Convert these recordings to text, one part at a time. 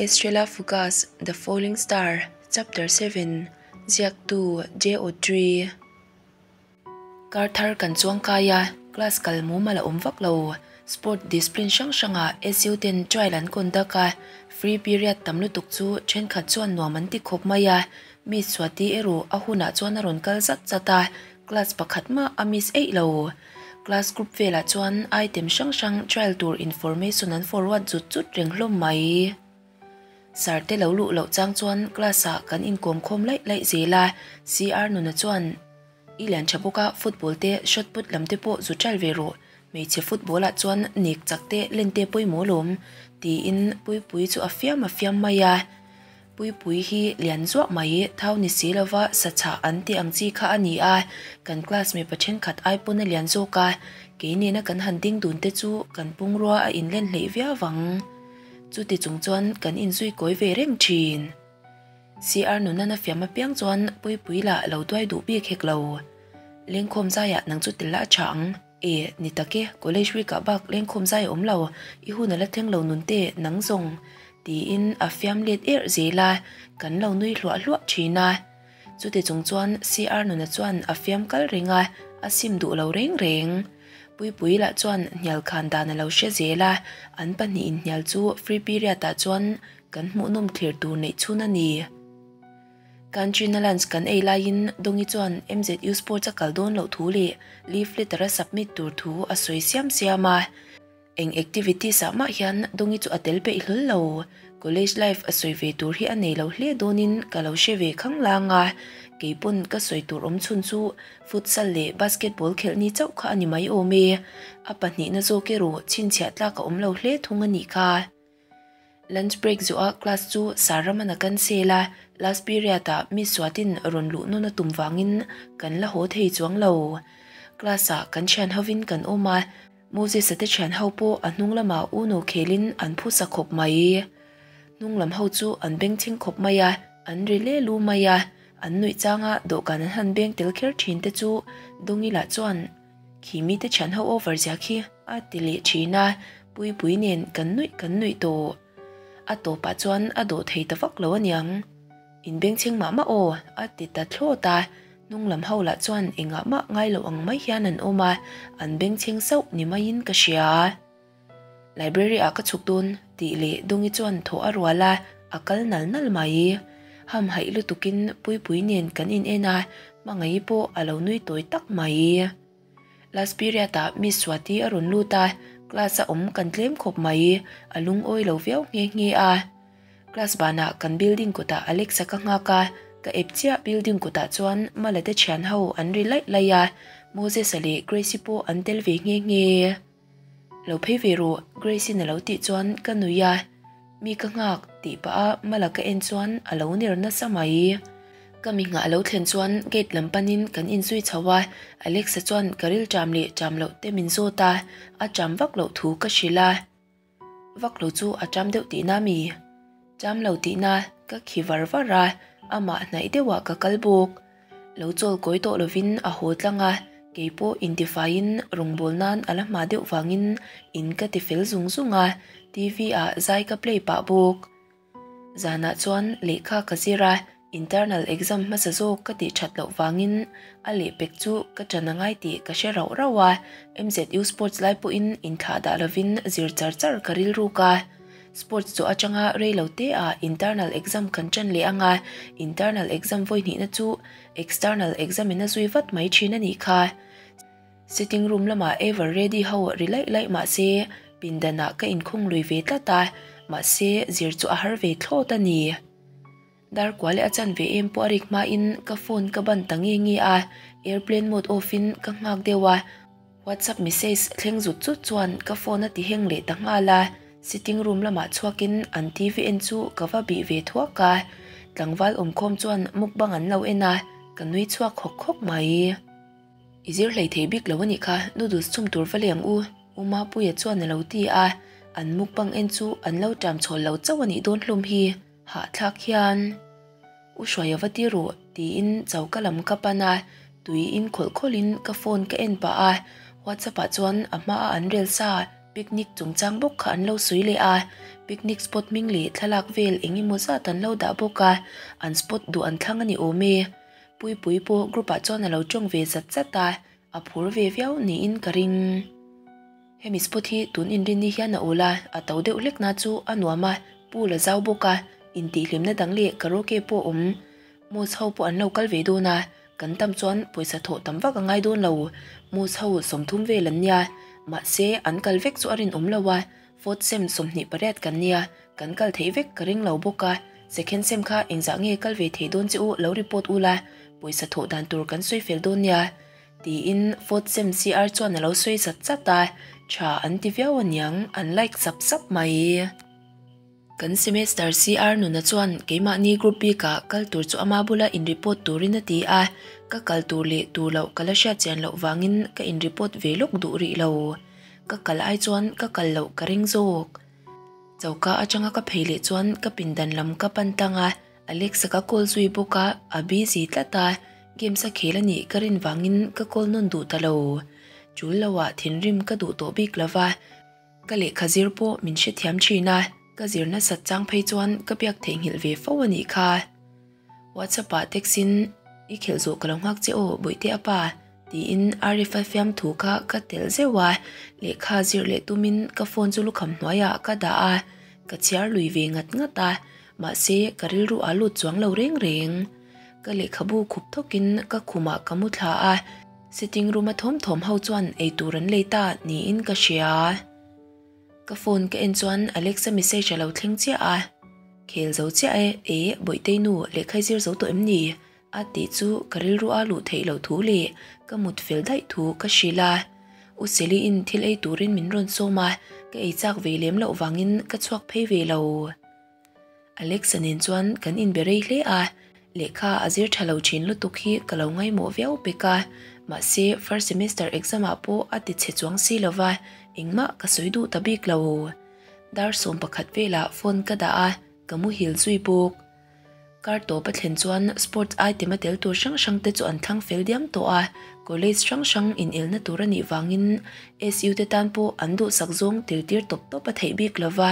Estrella Fugas, The Falling Star, Chapter 7, Ziaktu, J. Audrey. Kar thar kan chuang kai a, class kal mumal a awm vak lo. Sport discipline hrang hrangah SU ten trial an conduct a, free period tam lutuk chu thenkhat chuan nuam an ti khawp mai a, Miss Swati erawh a hunah chuan a rawn kal zat zat a, class pakhat mah a miss eih lo. Class group velah chuan item hrang hrang trial tur information an forward zut zut reng hlawm mai. Sir te lo luh loh chang chuan class ah kan inkawm khawm laih laih zel a, CR nuna chuan I lian tha bawk a, football te shot put lam te pawh zu trial ve rawh, hmeichhe football ah chuan nek chak te len te pawimawh lawm, tiin Puipuii chu a fiam a fiam mai a. Puipui hi lian zuah mai, thau ni si lova sachah an tih ang chi kha a ni a, kan class mipa thenkhat ai pawn a lian zawk a, kei nena kan han ding dun te chu kan pungrua a inlen hleih viau vang. Chuti chung chuan kan inzui kawi ve reng thin. CR nunana fiam apiang chuan Puipui lah lo duai duh bik hek lo. Lengkhawm zaiah nang chu tel la a tha ang. E, ni tak e, college week ah bak lengkhawm zai a awm lo, i hun a la thleng lo nun te, nang zawng. Tiin a fiam let erh zel a, kan lo nui hluah hluah thin a. Chuti chung chuan CR nuna chuan a fiam kal reng a, a sim duh lo reng reng. Puipui lah chuan hnial khan dan a lo hre zel a, an pahnih inhnial chu free period ah chuan kan hmuhnawm thlir tur neih chhun a ni. Kanchina lunch kan ei laiin Dongi chuan MZU Sports a kal dawn loh thu leh leave letter a submit tur thu a sawi siam siam a. Eng activities ah mah hian Dongi chu a tel peih hlawl lo. College life a sawi ve tur hi a nei lo hle dawnin ka lo hre ve khang lang a. Kei pawn ka sawi tur awm chhun chu futsal leh basketball khelh ni chauh kha a ni mai awm e. A pahnihna zawk erawh chhinchhiah tlak a awm lo hle thung a nih kha. Lunch break zawha class chu Saraman a cancel a, last period ah Miss Suatin rawn luh nawn a tum vangin kan la haw thei chuang lo. Class ah kan thian hovin kan awm a, Moses-a te thian ho pawh a hnung lamah Uno khelin an phusa khawp mai. Hnung lam ho chu an bengchheng khawp mai a, an ri le lu mai a, an nuih changa dawhkan an han beng tel kher thin te chu Dawngila chuan Khi mite thian ho over zia khi a ti leh thin a, Puipui nen kan nuih kan nuih tawh. A tawpah chuan a dawh thei ta vak lo aniang. In bengchheng mah mah aw a ti ta thlawt a, hnung lam ho lah chuan engah mah ngai loh ang mai hian an awm a, an bengchheng sauh ni maiin ka hria. Library ah ka chhuk dawn tih leh Dawngi chuan thawh a rual a, a kal nal nal mai. Hamhaih lutukin Puipui nen kan in en a, Hmangaih pawh a lo nui tawi tak mai. Last period ah Miss Swati a rawn lut a, class a awm kan tlem khawp mai, a lungawi lo viau nghe nghe a. Class banah kan building kawtah Alexa ka nghak a, ka ep chiah building kawtah chuan Mala te thian ho an ri laih laih a, Moses-a leh Grace-i pawh an tel ve nghe nghe. Lo phei ve rawh, Grace-in a lo tih chuan ka nui a, mi ka nghak tih pah a Mala ka en chuan a lo ner nasa mai. Ka mi nghah a lo thlen chuan gate lam panin kan inzui chho a, Alexa chuan ka ril ṭam leh ṭam loh te min zawt a, a ṭam vak loh thu ka hrilh a. Vak lo chu a ṭam deuh tihna mi? Ṭam lo tihna ka khi var var a, amah hnaih deuhah ka kal bawk. Lo chawl kawi tawh lovin a haw tlang a, kei pawh intifaiin rawngbâwl nan a la hma deuh vangin in ka ti fel zung zung a, TV ah zai ka play pah bawk. Zanah chuan lehkha ka zir a, internal exam hmasa zawk ka tih that loh vangin a lehpek chu ka ṭan a ngai tih ka hre rauh rauh a, MZU sports lai pawhin inthlah dah lovin zir char char ka rilruk a. Sports chu atanga rei lo te ah internal exam kan ṭan leh ang a, internal exam vawi hnihna chu external exam in a zui vat mai ṭhin a nih kha. Sitting room lamah ever ready ho ri laih laih mah se pindanah ka inkhung lui ve tlat a, mahse zir chu a har ve thlawt a ni. Darkua leh a chan ve em pawh a rik hmain ka phone ka ban ta nge nge a, airplane mode off in ka nghak deuh a, WhatsApp message thleng zut zut chuan ka phone a ti heng leh ta nghal a, sitting room lamah chhuakin an TV en chu ka va bih ve thuak a, tlangval awmkhawm chuan mukbang an lo en a, ka nui chhuak hawk hawk mai. I zir hlei thei bik lo a nih kha, noodles chhum tur va leng u, U Mapuia chuan a lo ti a, an mukbang en chu an lo ṭam chhawl lo chauh a nih dawn hlawm hi. Hahthlak hian U Hruaia va ti rawh tiin choka lam ka pan a, tui in khawlh khawlh in ka phone ka en pah a, WhatsApp ah chuan a hma a an rel sa picnic chungchang bawk kha an lo sawi leh a, Picnic spot hming leh thlalak vel eng emaw zat an lo dah bawk a, an spot duh an thlang a ni awm e. Puipui pawh group ah chuan a lo tawng ve zat zat a, a phur ve viau niin ka ring. Hemi spot hi tun inrinni hian a awl a, a to deuh hlek na chu a nuam a, pool a zau bawk a, intihhlimna dang leh karaoke pawh a awm. Moose ho pawh an lo kal ve dawn a, kan tam chuan pawisa thawh tam vak a ngai dawn lo. Moose ho 30 vel an nia, mahse an kal vek chu a rinawm lo a, fourth sem 28 kan nia, kan kal theih vek ka ring lo bawk a, second sem kha engzah nge kal ve thei dawn che u lo report ula, pawisa thawh dan tur kan sawi fel dawn nia. Tiin fourth sem CR chuan a lo sawi zat zat a, tha an ti viau aniang an like sap sap mai. Kan semester CR nuna chuan keimahni group bikah kal tur chu ama bula in report turin a ti a, ka kal tur leh tur loh ka la hriat chian loh vangin ka in report ve lawk duh rih lo. Ka kal ai chuan ka kal loh ka ring zawk. Choka atanga ka phei leh chuan ka pindan lam ka pan tlang a, Alex-a ka call zui bawk a, a busy tlat a, games a khel a nih ka rin vangin ka call nawn duh ta lo. Chul loah thinrim ka duh tawh bik lo va, ka lehkha zir pawh min hrethiam thin a, ka zir nasat chang phei chuan ka biak theihnghilh ve fo a nih kha. WhatsApp ah text in, I khelh zawh ka lo nghak che aw Bawihte a pa, tiin Arif-a fiamthu kha ka telh zeuh a, lehkha zir leh tumin ka phone chu lukham hnuaiah ka dah a, ka chhiar lui ve ngat ngat a, Mahse, ka rilru a lut chuang lo reng reng. Ka lehkhabu khup thawkin ka khumah ka mu thla a, sitting room a thawm thawm ho chuan eitur an lei ta niin ka hria. Ka phone ka en chuan Alexa message a lo thleng chiah a, Khel zo chiah e, e, Bawihtei nu, lehkha i zir zo tawh em ni? A tih chu ka rilru a luh theih loh thu leh ka mut fel daih thu ka hrilh a. U Seliin thil ei turin min rawn sawm a, ka ei chak ve lem loh vangin ka chhuak phei ve lo. Alexa nen chuan kan inbe rei hle a, lehkha a zir tha lo thin lutuk hi ka lo ngaimawh viau pek a, mahse first semester exam ah pawh a ti chhe chuang si lova, engmah ka sawi duh ta bik lo. Dar 11 velah phone ka dah a, ka muhil zui bawk. Kar tawp a thlen chuan sports item a tel tur hrang hrang te chu an thlang fel diam tawh a, college hrang hrang inelna tur a nih vangin SU te tan pawh an duhsak zawng tel tir tawp tawp a theih bik lo va,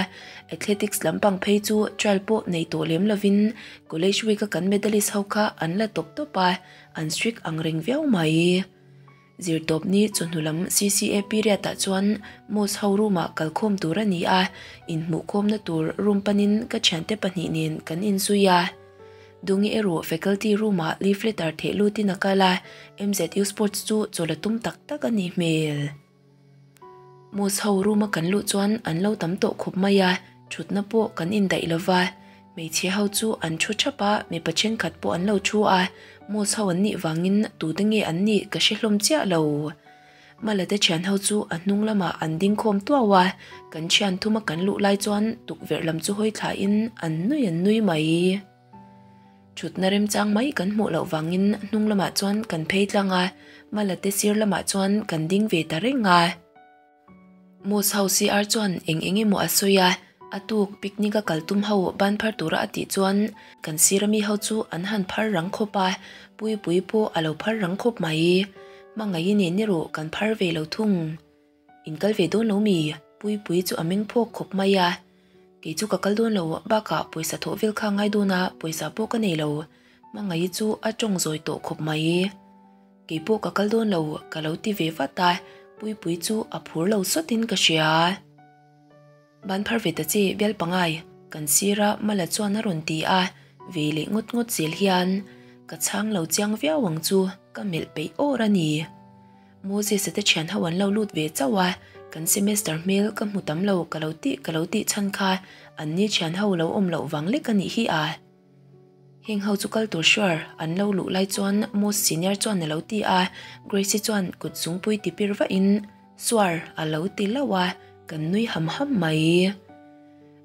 athletics lampang phei chu trial pawh nei tawh lem lovin college week a kan medalist ho kha an la tawp tawp a, an strict ang reng viau mai. Zirtawpni chawhnu lam CCA period ah chuan Mos ho room ah kalkhawm tur a ni a, inhmuhkhawmna tur room panin ka thiante pahnih nen kan inzui a. Dungi erawh faculty room ah leave letter theh lutin a kal a, MZU sports chu chawlh a tum tak tak a nih hmel. Mos ho room a kan luh chuan an lo tam tawh khawp mai a, thutna pawh kan indaih lova. Hmeichhe ho chu an thu thap a, mipa thenkhat pawh an lo thu a, Mos ho an nih vangin tute nge an nih ka hre hlawm chiah lo. Malate thian ho chu a hnung lamah an ding khawm tuau a, kan thian thuma kan luh lai chuan tukverh lam chu hawi thlain an nui an nui mai. Thutna remchang mai kan hmuh loh vangin hnung lamah chuan kan phei tlang a, Malate sir lamah chuan kan ding ve ta reng a. Moose ho CR chuan eng eng emaw a sawi a, a tuk picnic a kal tum ho ban phar tura a tih chuan kan sir ami ho chu an han phar rang khawp a, Puipui pawh a lo phar rang khawp mai. Hmangaih nen erawh kan phar ve lo thung. In kal ve dawn lo mi? Puipui chu a meng phawk khawp mai a. Kei chu ka kal dawn lo, bakah pawisa thawh vel kha ngai dawn a, pawisa pawh ka nei lo. Hmangaih chu a tawng zawi tawh khawp mai. Kei pawh ka kal dawn lo ka lo ti ve vat a, Puipui chu a phur lo sawtin ka hria. Ban phar ve ta che bial pangai, kan sir a Mala chuan a rawn ti a, ve leh ngawt ngawt zel hian ka chhang lo chiang viau ang chu ka melh peih awr a ni. Moses-a te thian ho an lo lut ve chauh a, kan semester hmel ka hmu tam lo ka lo tih ka lo tih chhan kha an ni thian ho lo awm loh vang lek a nih hi a. Heng ho chu kal tur sure an lo luh lai chuan Most senior chuan a lo ti a, Grace-i chuan kut zungpui ti pir vahin Suar a lo ti lauh a, kan nui ham ham mai.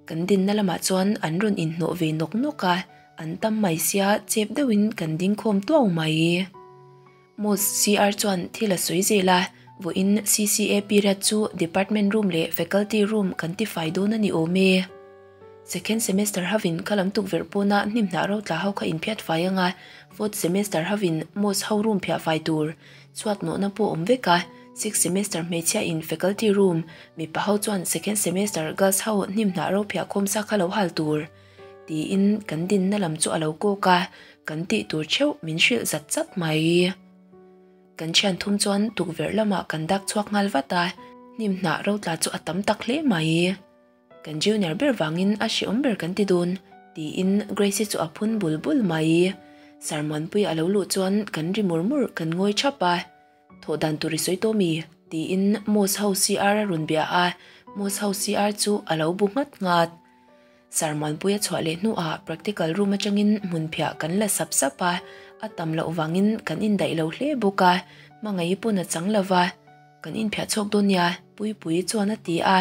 Kan dinna lamah chuan an rawn inhnawh ve nawk nawk a, an tam mai sia chep deuhin kan ding khawm tuau mai. Most CR chuan thil a sawi zel a, vawiin CCA period chu department room leh faculty room kan tifai dawn a ni awm e. Second semester hovin kha lam tukverh pawna hnim hnah ro tla ho kha inphiat fai anga, fourth semester hovin Most ho room phiah fai tur chhuat nawhna pawh awm vek a, Sixth semester hmeichhia in faculty room mipa ho chuan second semester girls ho hnim hnah ro phiah khawm sa kha lo hal tur tiin kan dinna lam chu a lo kawk a, kan tih tur theuh min hrilh zat zat mai. Kan thian thum chuan tukverh lamah kan dak chhuak nghal vat a, hnim hnah ro tla chu a tam tak hle mai. Kan junior ber vangin a hreawm ber kan ti dun, tiin Grace-i chu a phun bul bul mai. Sir Muanpui a lo luh chuan kan ri mur mur kan ngawi thap a. Thawh dan tur i sawi tawh mi? tiin Moss ho CR a rawn bia a, Moss ho CR chu a lo bu nghat nghat. Sir Muanpui a chhuah leh hnuah practical room atangin hmunphiah kan la sap sap a, a tam loh vangin kan indaih lo hle bawk a, hmangaih pawn a chang lo va. Kan inphiah chhuak dawn nia, Puipuii chuan a ti a,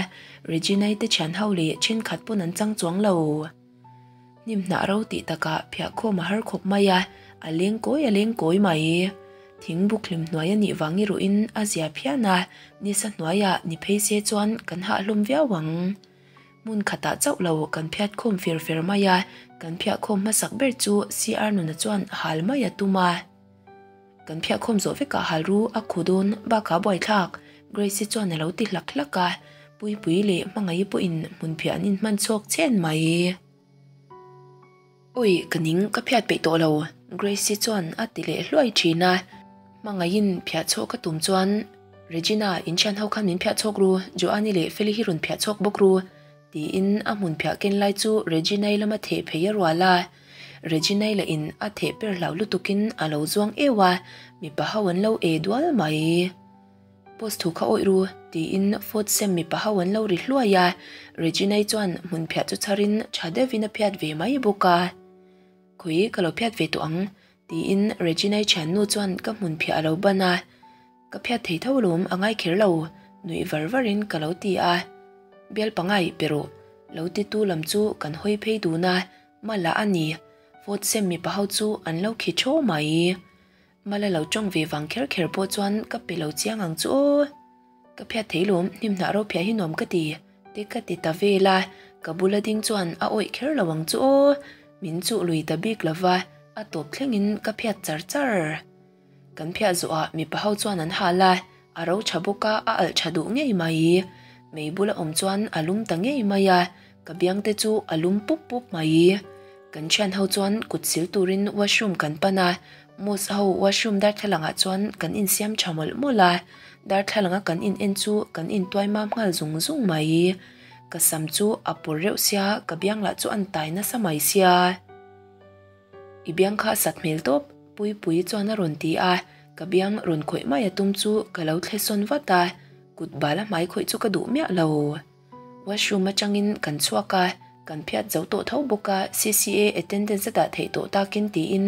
Regina-i te thian ho leh thenkhat pawn an chang chuang lo. Hnim hnah ro tih takah phiah khawm a har khawp mai a, a leng kawi a leng kawi mai. Thing buk hlim hnuai a nih vang i ruhin a zia phian a, nisa hnuaiah ni phei se chuan kan hah hlawm viau ang. Hmun khatah chauh lo kan phiat khawm fer fer mai a, kan phiah khawm hmasak ber chu CR nuna chuan hal mai a tum a. Kan phiah khawm zawh vekah halru a khu dawn bakah buaithlak Grace-i chuan a lo ti hlak hlak a, Puipui leh Hmangaih pawhin hmunphiah an inhman chhuak chen mai. Awi ka ning ka phiat peih tawh lo Grace-i chuan a ti leh hluai thin a, Hmangaihin phiah chhuak ka tum chuan Regina inthian ho khan min phiah chhuak ru, Joanne leh Feli hi rawn phiah chhuak bawk ru tiin a hmunphiah ken lai chu Regina-i lama theh phei a rual a. Reginai lah in a theh per hlau lutuk in a lo zuang eu a, mipa ho an lo e dual mai. Post thu kha awih ru tiin fourth sem mipa ho an lo ri hluai a, Reginai chuan hmunphiah chu chhar in tha deuh in a phiat ve mai bawk a. Khawi ka lo phiat ve tawh ang tiin Reginai thiannu chuan ka hmunphiah a lo ban a. Ka phiat thei tho lawm a ngai kher lo, nuih var var in ka lo ti a. Bial pangai pe rawh, lo ti tu lam chu kan hawi phei dun a, Mala a ni, fourth sem mipa ho chu an lo khi thaw mai. Mala lo tawng ve vang kher kher pawh chuan ka pe lo chiang ang chu aw. Ka phiat thei lawm, hnim hnah ro phiah hi nuam ka ti, te ka ti ta vel a, ka bula ding chuan a awih kher lo ang chu aw. Min chuh lui ta bik lova, a tawp thlengin ka phiat char char. Kan phiah zawhah mipa ho chuan an hal a, a ro tha bawk a, a alh tha duh ngei mai. Mei bula awm chuan a lum ta ngei mai a, ka biang te chu a lum pup pup mai. Kan thian ho chuan kut sil turin washroom kan pan a, Moss ho washroom darthlalang ah chuan kan insiam tha mawlh mawlh a, darthlalang a kan in en chu kan intuai mam nghal zung zung mai. Ka sam chu a pawr reuh sia, ka biang lah chu an tai nasa mai sia. I biang kha a sat hmel tawp, Puipuii chuan a rawn ti a, ka biang rawn khawih mai a tum chu ka lo thle sawn vat a, kut bal a hmai khawih chu ka duh miah lo. Washroom atangin kan chhuak a, kan phiat zo tawh tho bawk a, CCA attendance a dah theih tawh takin tiin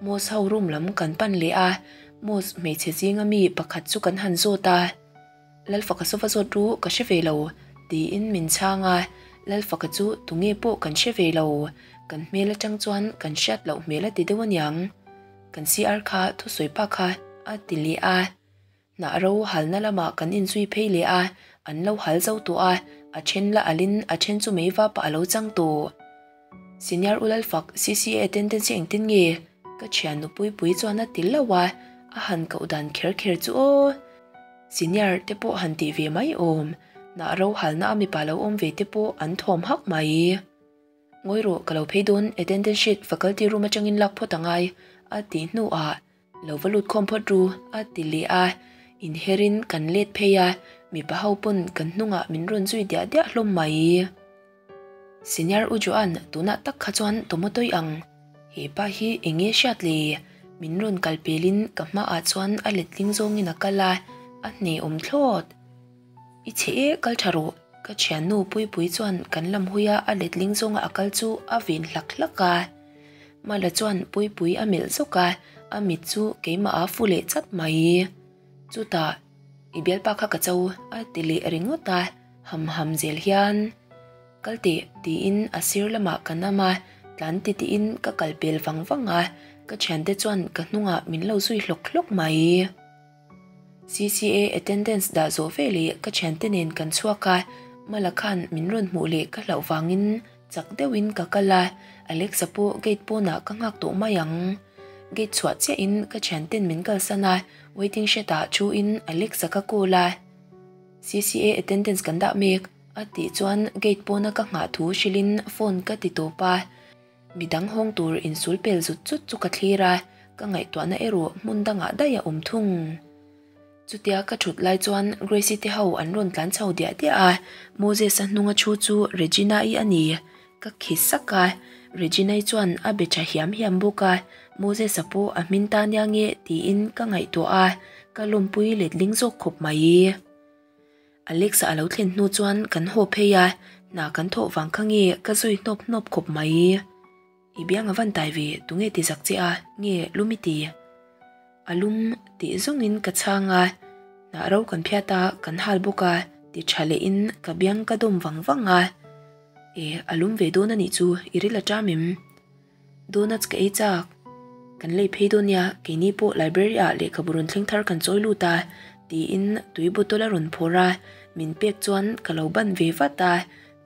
Moss ho room lam kan pan leh a, Moss hmeichhe zinga mi pakhat chu kan han zawt a. Lalfaka saw va zawt ru ka hre ve lo tiin min chhang a, Lalfaka chu tunge pawh kan hre ve lo, kan hmel atang chuan kan hriat loh hmel a ti deuh aniang, kan CR kha thusawi pa kha a ti leh a, hnah ro halna lamah kan inzui phei leh a, an lo hal zo tawh a, a then la alin a then chu mei vapah a lo chang tawh. Senior U Lalfak, CCA attendance hi engtin nge? Ka thian nupui pui chuan a ti lo a, a han koh dan kher kher chu aw. Senior te pawh han tih ve mai awm, hnah ro halna a mipa lo awm ve te pawh an thawm hak mai. Ngawi rawh, ka lo phei dawn, attendance sheet faculty room atangin lak phawt angai, a tih hnuah lo va lut khawm phawt ru, a ti leh a, inherin kan let phei a, mipa ho pawn kan hnungah min rawn zui diah diah hlawm mai. Senior U Joan tunah tak kha chuan tomato i ang. He pa hi eng nge hriat le? Min rawn kal pelin ka hmaah chuan a letling zawngin a kal a, a hnehawm thlawt. I chhe e, kal tha rawh. Ka thiannu Puipui chuan kan lam huia a letling zawnga a kal chu a ven hlak hlak a. Mala chuan Puipui a melh zawk a, a mit chu keimah a fu leh chat mai. Chutah, I bialpa kha ka cho a ti leh ringawt a. Ham ham zel hian kal teh tiin a sir lamah ka nam a, tlan ti tiin ka kal pel vang vang a, ka thiante chuan ka hnungah min lo zui hlawk hlawk mai. CCA attendance dah zawh ve leh ka thiante nen kan chhuak a, Mala khan min rawn hmuh leh ka hlauh vangin chak deuhin ka kal a, Alexa pawh gate pawnah ka nghak tawh mai ang. Gate chhuah chiahin ka thianten min kalsan a, waiting shed ah thu in Alex-a ka call a. CCA attendance kan dah mek a tih chuan gate pawna ka nghah thu hrilhin phone ka ti tawp a. Midang hawng tur insul pel zut zut chu ka thlir a, ka ngaihtuahna erawh hmun dangah daih a awm thung. Chutia ka thut lai chuan Grace-i te ho an rawn tlan chho diah diah a, Moses-a hnunga thu chu Regina-i a ni. Ka khi sak a, Regina-i chuan a be tha hiam hiam bawk a, Moses-a pawh a hmin ta nia nge tiin ka ngaihtuah a, ka lawmpui letling zawk khawp mai. Alex-a a lo thlen hnu chuan kan haw phei a, hna kan thawh vang kha nge ka zui hnawp hnawp khawp mai. I biang a van tai ve, tunge ti zak che a, nge lum i ti? A lum tih zawngin ka chhang a, hnah ro kan phiat a, kan hal bawk a, ti tha lehin ka biang ka dawm vang vang a. E, a lum ve dawn a nih chu, i ril a ṭam em? Donuts ka ei chak. Kan lei phei dawn nia, keini pawh library ah lehkhabu rawn thleng thar kan chawi lut a, tiin tui bottle a rawn phawrh a, min pek chuan ka lo ban ve vat a,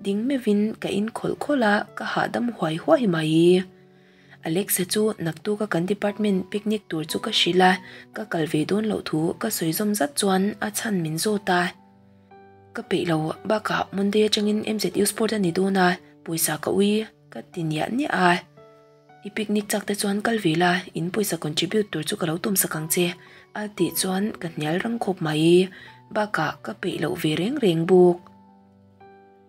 ding meuhin ka in khawlh khawlh a, ka hahdam huai huai mai. Alexa chu naktuka kan department picnic tur chu ka hrilh a, ka kal ve dawn loh thu ka sawi zawm zat chuan a chhan min zawt a. Ka peih lo, bakah Monday atangin MZU sport a ni dawn a, pawisa ka ui. Ka ti niah niah a, I picnic chak te chuan kal ve la, in pawisa contribute tur chu ka lo tum sak ang che, a tih chuan ka hnial rang khawp mai. Bakah ka peih loh ve reng reng bawk.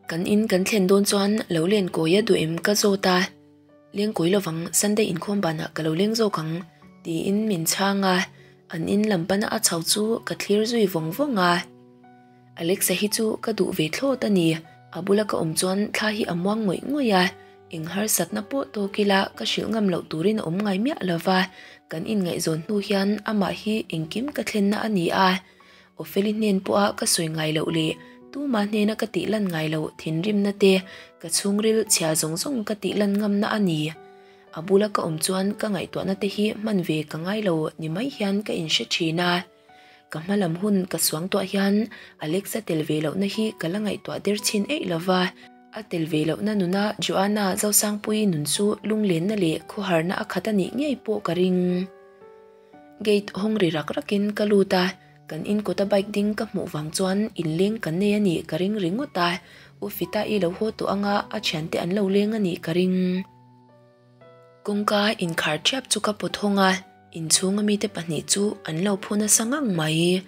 Kan in kan thlen dawn chuan lo len kawi a duh em ka zawt a, Leng kawi lovang, Sunday inkhawm banah ka lo leng zawk ang, tiin min chhang a, an in lam pana a chho chu ka thlir zui vawng vawng a. Alexa hi chu ka duh ve thlawt a ni, a bula ka awm chuan thla hi a muang ngawih ngawih a, eng harsatna pawh tawk ila ka hrilh ngam loh turin a awm ngai miah lo va, kan inngaihzawn hnu hian amah hi engkim ka thlenna a ni a, Opheli hnen pawha ka sawi ngai loh leh tuma hnena ka tih lan ngai loh thinrimna te ka chhungril chhia zawng zawng ka tih lan ngamna a ni. A bula ka awm chuan ka ngaihtuahna te hi hman ve ka ngai lo ni mai hian ka inhre thin a. Ka hma lam hun ka suangtuah hian Alexa tel ve lohna hi ka la ngaihtuah der chhin eih lo va, a tel ve lohna nuna Joanna Zosangpuii nun chu lunglenna leh khawharna a khat a nih ngei pawh ka ring. Gate hawng ri rak rakin ka lut a, kan in kawta bike ding ka hmuh vang chuan inleng kan nei a nih ka ring ringawt a, U Fita-i lo haw tawh anga a thiante an lo leng a nih ka ring. Kawngka inkhar ṭhiap chu ka pawt hawng a, inchhunga mite pahnih chu an lo phu nasa ngang mai.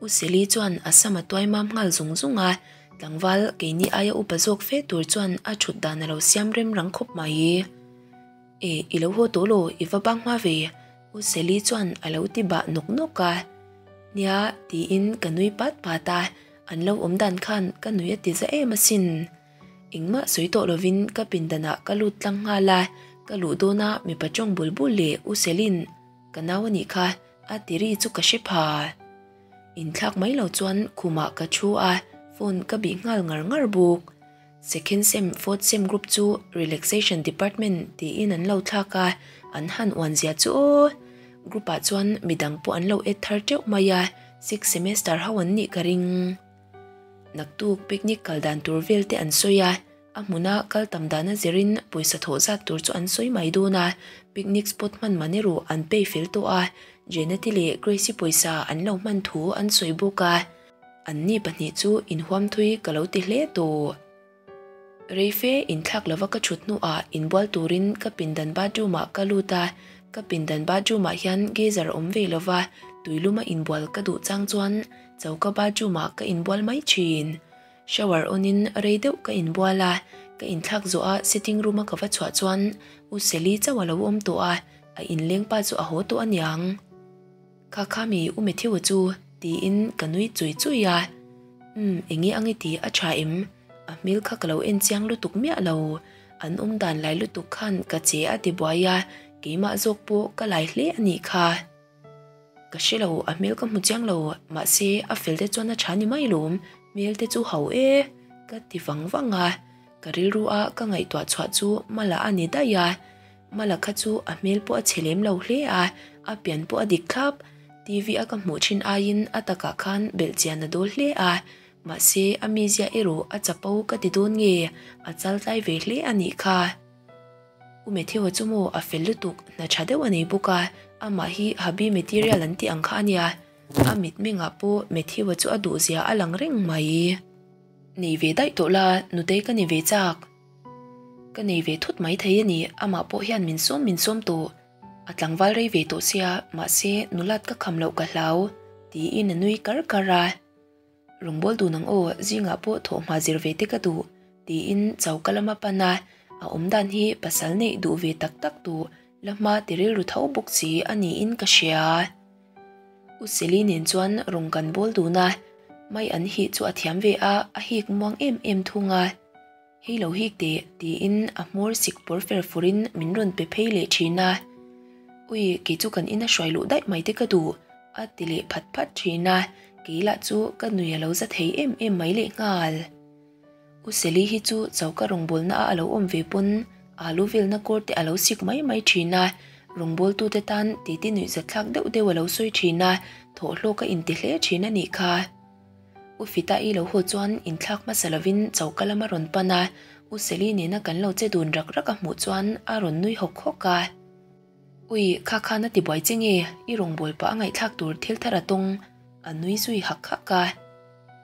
U Seli chuan a sam a tuai mam nghal zung zung a, tlangval keini aia upa zawk fe tur chuan a ṭhut dan a lo siam rem rang khawp mai. E, i lo haw tawh law, i va bang hma ve, U Seli chuan a lo ti bah nawk nawk a. Nia, tiin ka nui pat pat a, an lo awm dan khan ka nui a ti za em asin. Engmah sawi tawh lovin ka pindanah ka lut tlang nghal a, ka luh dawna mipa tawng bul bul leh U Selin, ka nau a nih kha, a ti ri chu ka hre pha. Inthlak mai lo chuan khumah ka thu a, phone ka bih nghal ngar ngar bawk. Second sem, fourth sem group chu relaxation department tiin an lo thlak a, an han uan zia chu aw. Group ah chuan midang pawh an lo add thar teuh mai a, sixth semester ho an nih ka ring. Naktuk picnic kal dan tur vel te an sawi a, a hmuna kal tam dana zirin pawisa thawh zat tur chu an sawi mai dawn a, picnic spot hman man erawh an pay fel tawh a, Jeneti leh Grace-i pawisa an lo hman thu an sawi bawk a, anni pahnih chu inhuam thui ka lo ti hle tawh. Reife inthlak lova ka thut hnuah inbual turin ka pindan bathroom ah ka lut a, ka pindan bathroom ah hian geyser awm ve lova tuiluma inbual ka duh chang chuan choka bathroom ah ka inbual mai thin. Shower on in rei deuh ka inbual a, ka inthlak zawh a sitting room a ka va chhuah chuan U Seli chauh a lo awm tawh a, a inleng pa chu a haw tawh aniang. Kha kha mi U Matthew-a chu tiin ka nui chui chui a, Umm enge ang i ti a tha em? A hmel kha ka lo en chiang lutuk miah lo, an awm dan lai lutuk khan ka che a ti buai a, keimah zawk pawh ka lai hle a nih kha. Ka hre lo, a hmel ka hmu chiang lo, mahse a fel te chuan a tha ni mai lawm, hmel te chu ho e, ka ti vang vang a, ka rilru a ka ngaihtuah chhuah chu Mala a ni daih a, Mala kha chu a hmel pawh a chhe lem lo hle a, a pian pawh a dik thlap, TV a ka hmuh thin aiin a takah khan belhchian a dawl hle a, Mahse, a mizia erawh a chapo ka ti dawn nge, a chal tlai ve hle a nih kha. U Matthew-a chu maw a fel lutuk, hna tha deuh a nei bawk a, Amah hi hubby material an tih ang kha a nia, a mitmengah pawh Matthew-a chu a duhzia a lang reng mai. Nei ve daih tawh la, nutei ka ni ve chak. Ka nei ve thut mai thei a ni, amah pawh hian min sawm min sawm tawh. A tlangval rei ve tawh sia, mahse nulat ka kham loh ka hlau, tiin a nui kar kar a. Rawngbâwl dun ang aw, zingah pawh thawhhma zir ve te ka duh, tiin choka lama pan a, a awm dan hi pasal neih duh ve tak tak duh la hma ti rilru tho bawk si a niin ka hria. U Seli nen chuan rawng kan bawl dun a, mai an hih chu a thiam ve a, a hik muang em em thung a. Hei lo hik teh, tiin a hmawr sik pawr fer furin min rawn pe phei leh thin a. Ui, kei chu kan ina hruai luh daih mai te ka duh, a ti leh phat phat thin a, kei lah chu ka nui a lo za thei em em mai leh nghal. U Seli hi chu choka rawngbawlna a lo awm ve pawn alu velna kawr te a lo sik mai mai thin a, rawngbawltute tan titi nuihzatthlak deuh deuh a lo sawi thin a, thawhhlawk a inti hle thin a nih kha. U Fita-i lo haw chuan inthlak hmasa lovin choka lam a rawn pan a, U Seli nena kan lo che dun rak rak a hmuh chuan a rawn nui hawk hawk a. Ui, kha khan a ti buai che nge, i rawngbâwl pah a ngaihthlak tur thil thar a tawng, a nui zui hak hak a.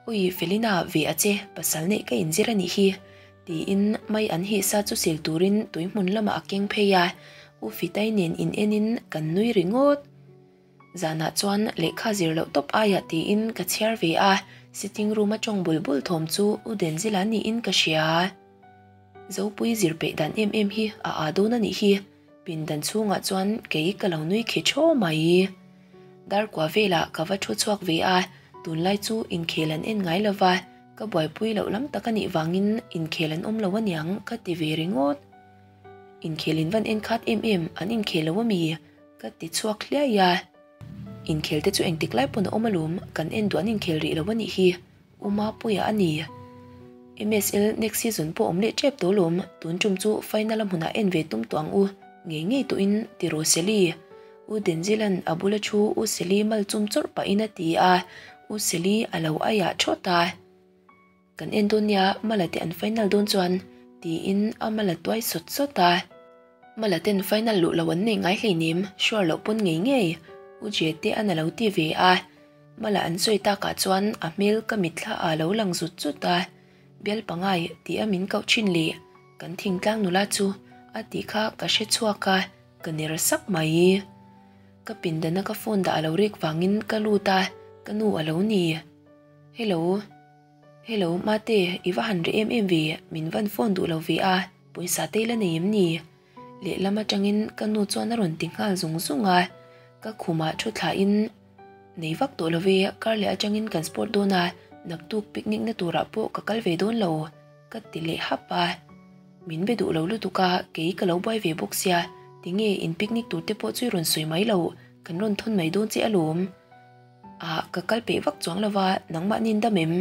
Ui, Felina, ve a che, pasal neih ka inzir a nih hi, tiin mai an hihsa chu sil turin tui hmun lamah a keng phei a, U Fitai nen in enin kan nui ringawt. Zanah chuan lehkha zir loh tawp aiah tiin ka chhiar ve a, sitting room a tawng bul bul thawm chu U Denzila niin ka hria. Zopui zir peih dan em em hi a aa dawn a nih hi, pindan chhungah chuan kei ka lo nui khi thaw mai. Darkua velah ka va thu chhuak ve a, tunlai chu inkhel an en ngai lova, ka buaipui loh lam tak a nih vangin inkhel an awm lo aniang ka ti ve ringawt. Inkhel in van en khat em em, an inkhel lo ami? Ka ti chhuak hliai a, inkhel te chu engtik lai pawn a awm alawm, kan en duh an inkhel rih lo a nih hi, U Mapuia a ni. MSL next season pawh awm leh tep tawh alawm, tun tum chu final a hmunah en ve tum tawh ang u, ngei ngei tawhin ti rawh Seli. U Denzila'n a bula thu U Seli mal chum chawrh pahin a ti a, U Seli a lo aiah thawt a. Kan en dawn nia, Mala te an final dawn chuan, tiin a Mala tuai sawt sawt a. Mala ten final luh lo an nei ngai hleinem, sure loh pawn ngei ngei, U Jete an a lo ti ve a. Mala an sawi takah chuan a hmel ka mitthla ah lo lang zut zut a, Bial pangai ti a min koh thin leh kan thingtlang nula chu a tih kha ka hre chhuak a, ka ner sak mai. Ka pindana ka phone dah a lo rik vangin ka lut a, ka nu a lo ni. Hello. Hello, Mate, i va han reh em em ve, min van phone duh lo ve a, pawisa te la nei em ni? Lehlam atangin ka nu chuan a rawn ti nghal zung zung a, ka khumah thu thlahin, Nei vak tawh lo ve, kar leh atangin kan sport dawn a, naktuk picnic na turah pawh ka kal ve dawn lo, ka ti leh hap a. Min be duh lo lutuk a, kei ka lo buai ve bawk sia, tinge in picnic tur te pawh chu i rawn sawi mai lo, kan rawn thawn mai dawn che alawm. Ah, ka kal peih vak chuang lova, nangmah nin dam em?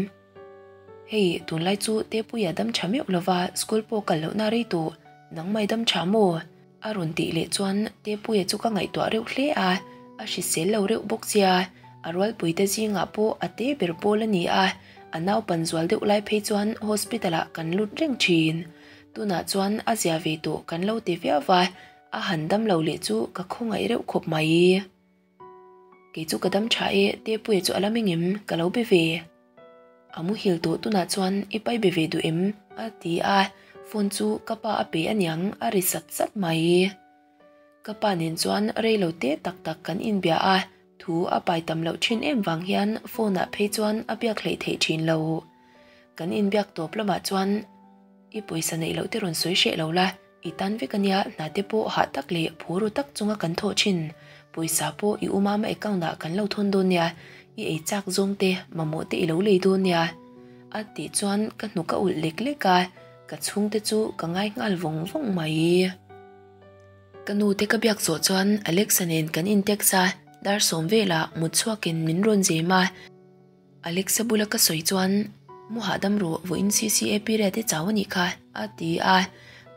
Hei, tunlai chu Tepuia dam tha meuh lova, school pawh kal lohna rei tawh, nangmah i dam tha maw? A rawn tih leh chuan Tepuia chu ka ngaihtuah reuh hle a, a hrisel lo reuh bawk sia, a rualpuite zingah pawh a te ber pawl a ni a, a naupan zual deuh lai phei chuan hospital ah kan lut reng thin. Tunah chuan a zia ve tawh kan lo ti viau va, a han dam lo leh chu ka khawngaih reuh khawp mai. Kei chu ka dam tha e, Tepuia chu a la meng em? Ka lo be ve. A muhil tawh tunah chuan i pai be ve duh em? A ti a, phone chu ka pa a pe aniang a ri sat sat mai. Ka pa nen chuan rei lo te tak tak kan inbia a, thu a pai tam loh thin em vang hian phone ah phei chuan a biak hleih theih thin lo. Kan inbiak tawp lamah chuan i pawisa neih loh te rawn sawi hreh lo la, I tan vek ania, hna te pawh hah tak leh phur ru tak chunga kan thawh thin. Pawisa pawh i umama account ah kan lo thawn dawn nia, i ei chak zawng te, mamawh te i lo lei dawn nia. A tih chuan ka hnuk a ulh lek lek a, ka chhungte chu ka ngai nghal vawng vawng mai. Ka nu te ka biak zawh chuan Alexa nen kan in text a, dar sawm velah mut chhuakin min rawn zem a. Alexa bula ka sawi chuan, Mu hahdam rawh, vawiin CCA period i chau a nih kha, a ti a.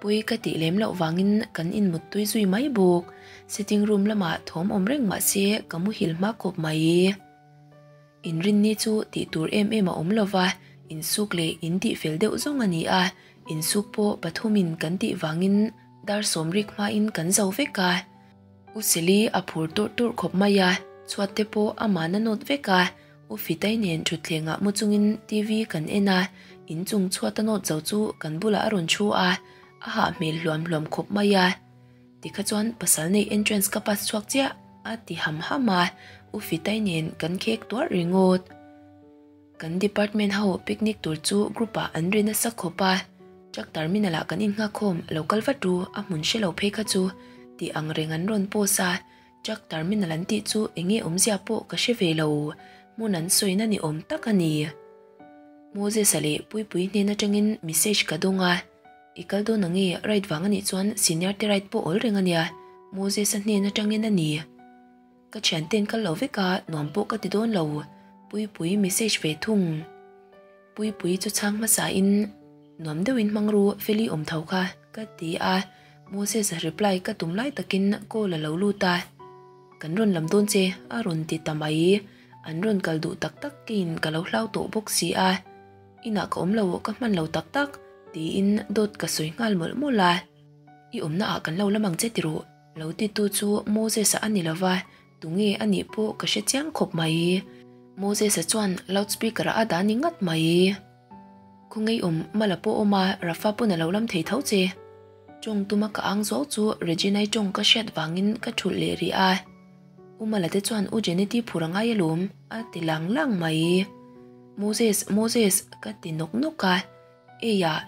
Pui ka tih lem loh vangin kan inmuttui zui mai bawk. Sitting room lamah thawm awm reng mah se ka muhil hma khawp mai. Inrinni chu tih tur em em a awm lo va, insuk leh in tih fel deuh zawng a ni a, insuk pawh pathumin kan tih vangin dar sawmrik hmain kan zo vek a. U Seli a phur turh turh khawp mai a, chhuat te pawh ama'n a nawt vek a, U Fitai nen thutthlengah mu chungin TV kan en a, inchung chhuat a nawt zo chu kan bulah a rawn thu a, a hah hmel hluam hluam khawp mai a. Tikha chuan pasal nei entrance ka pass chhuak chiah a ti ham ham a, U Fitai nen kan khek tuarh ringawt. Kan department ho picnic tur chu group ah an ri nasa khawp a, truck terminal ah kan innghakkhawm lo kal vat ru a hmun hre lo phei kha chu tih ang reng an rawn post a, truck terminal an tih chu eng nge awmzia pawh ka hre ve lo, hmun an sawina ni awm tak a ni. Moses-a leh Puipui hnen atangin message ka dawng a, I kal dawn ang e, ride vang anih chuan senior te ride pawh awl reng a nia, Moses-a hnen atangin a ni. Ka thianten kal lo vek a, nuam pawh ka ti dawn lo. Puipui message ve thung. Puipui chu chhang hmasa in, Nuam deuhin hmang ru, Feli awm tho kha, ka ti a. Moses reply ka tum lai takin call a lo lut a. Kan rawn lam dawn che, a rawn ti ta mai. An rawn kal duh tak tak keiin ka lo hlau tawh bawk si a. Inah ka awm lo, ka hman lo tak tak, tiin dawt ka sawi nghal mawlh mawlh a. I awmna ah kan lo lam ang che ti rawh. Lo titu chu Moses-a a ni lova, tunge a nih pawh ka hre chiang khawp mai. Moses-a chuan loudspeaker-ah a dah ni ngat mai. Khawngaih awm Mala pawh awm a, Rafa pawn a lo lam thei tho che. Tawng tuma ka ang zuau chu Regina-i tawng ka hriat vangin ka thulh leh rih a. U Mala te chuan U Jeneti phur a ngai alawm, a ti lang lang mai. Moses, Moses, ka ti nawk nawk a. Eiah,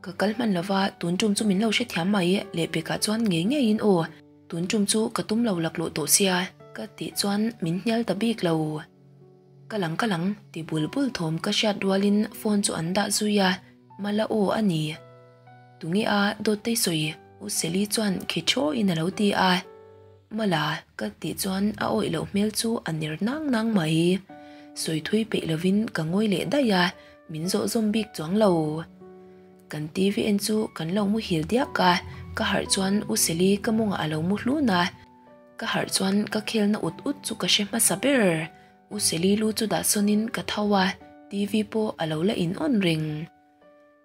ka kal hman lova tun tum chu min lo hrethiam mai lehpekah chuan ngei ngeiin aw, tun tum chu ka tum lo laklawh tawh sia ka tih chuan min hnial ta bik lo. Ka lang ka lang ti bul bul thawm ka hriat rualin phone chu an dah zui a, Mala aw a ni. Tunge a dawt tei sawi U Seli chuan khi thawiin a lo ti a. Mala ka tih chuan a awih loh hmel chu a ner nang nang mai. Sawi thui peih lovin ka ngawi leh daih a, min zawh zawm bik chuang lo. Kan TV en chu kan lo muhil diak a, ka harh chuan U Seli ka mawngah a lo mu hlun a. Ka harh chuan ka khelna ut ut chu ka hre hmasa ber. U Seli lu chu dah sawnin ka tho a, TV pawh a lo la in on reng.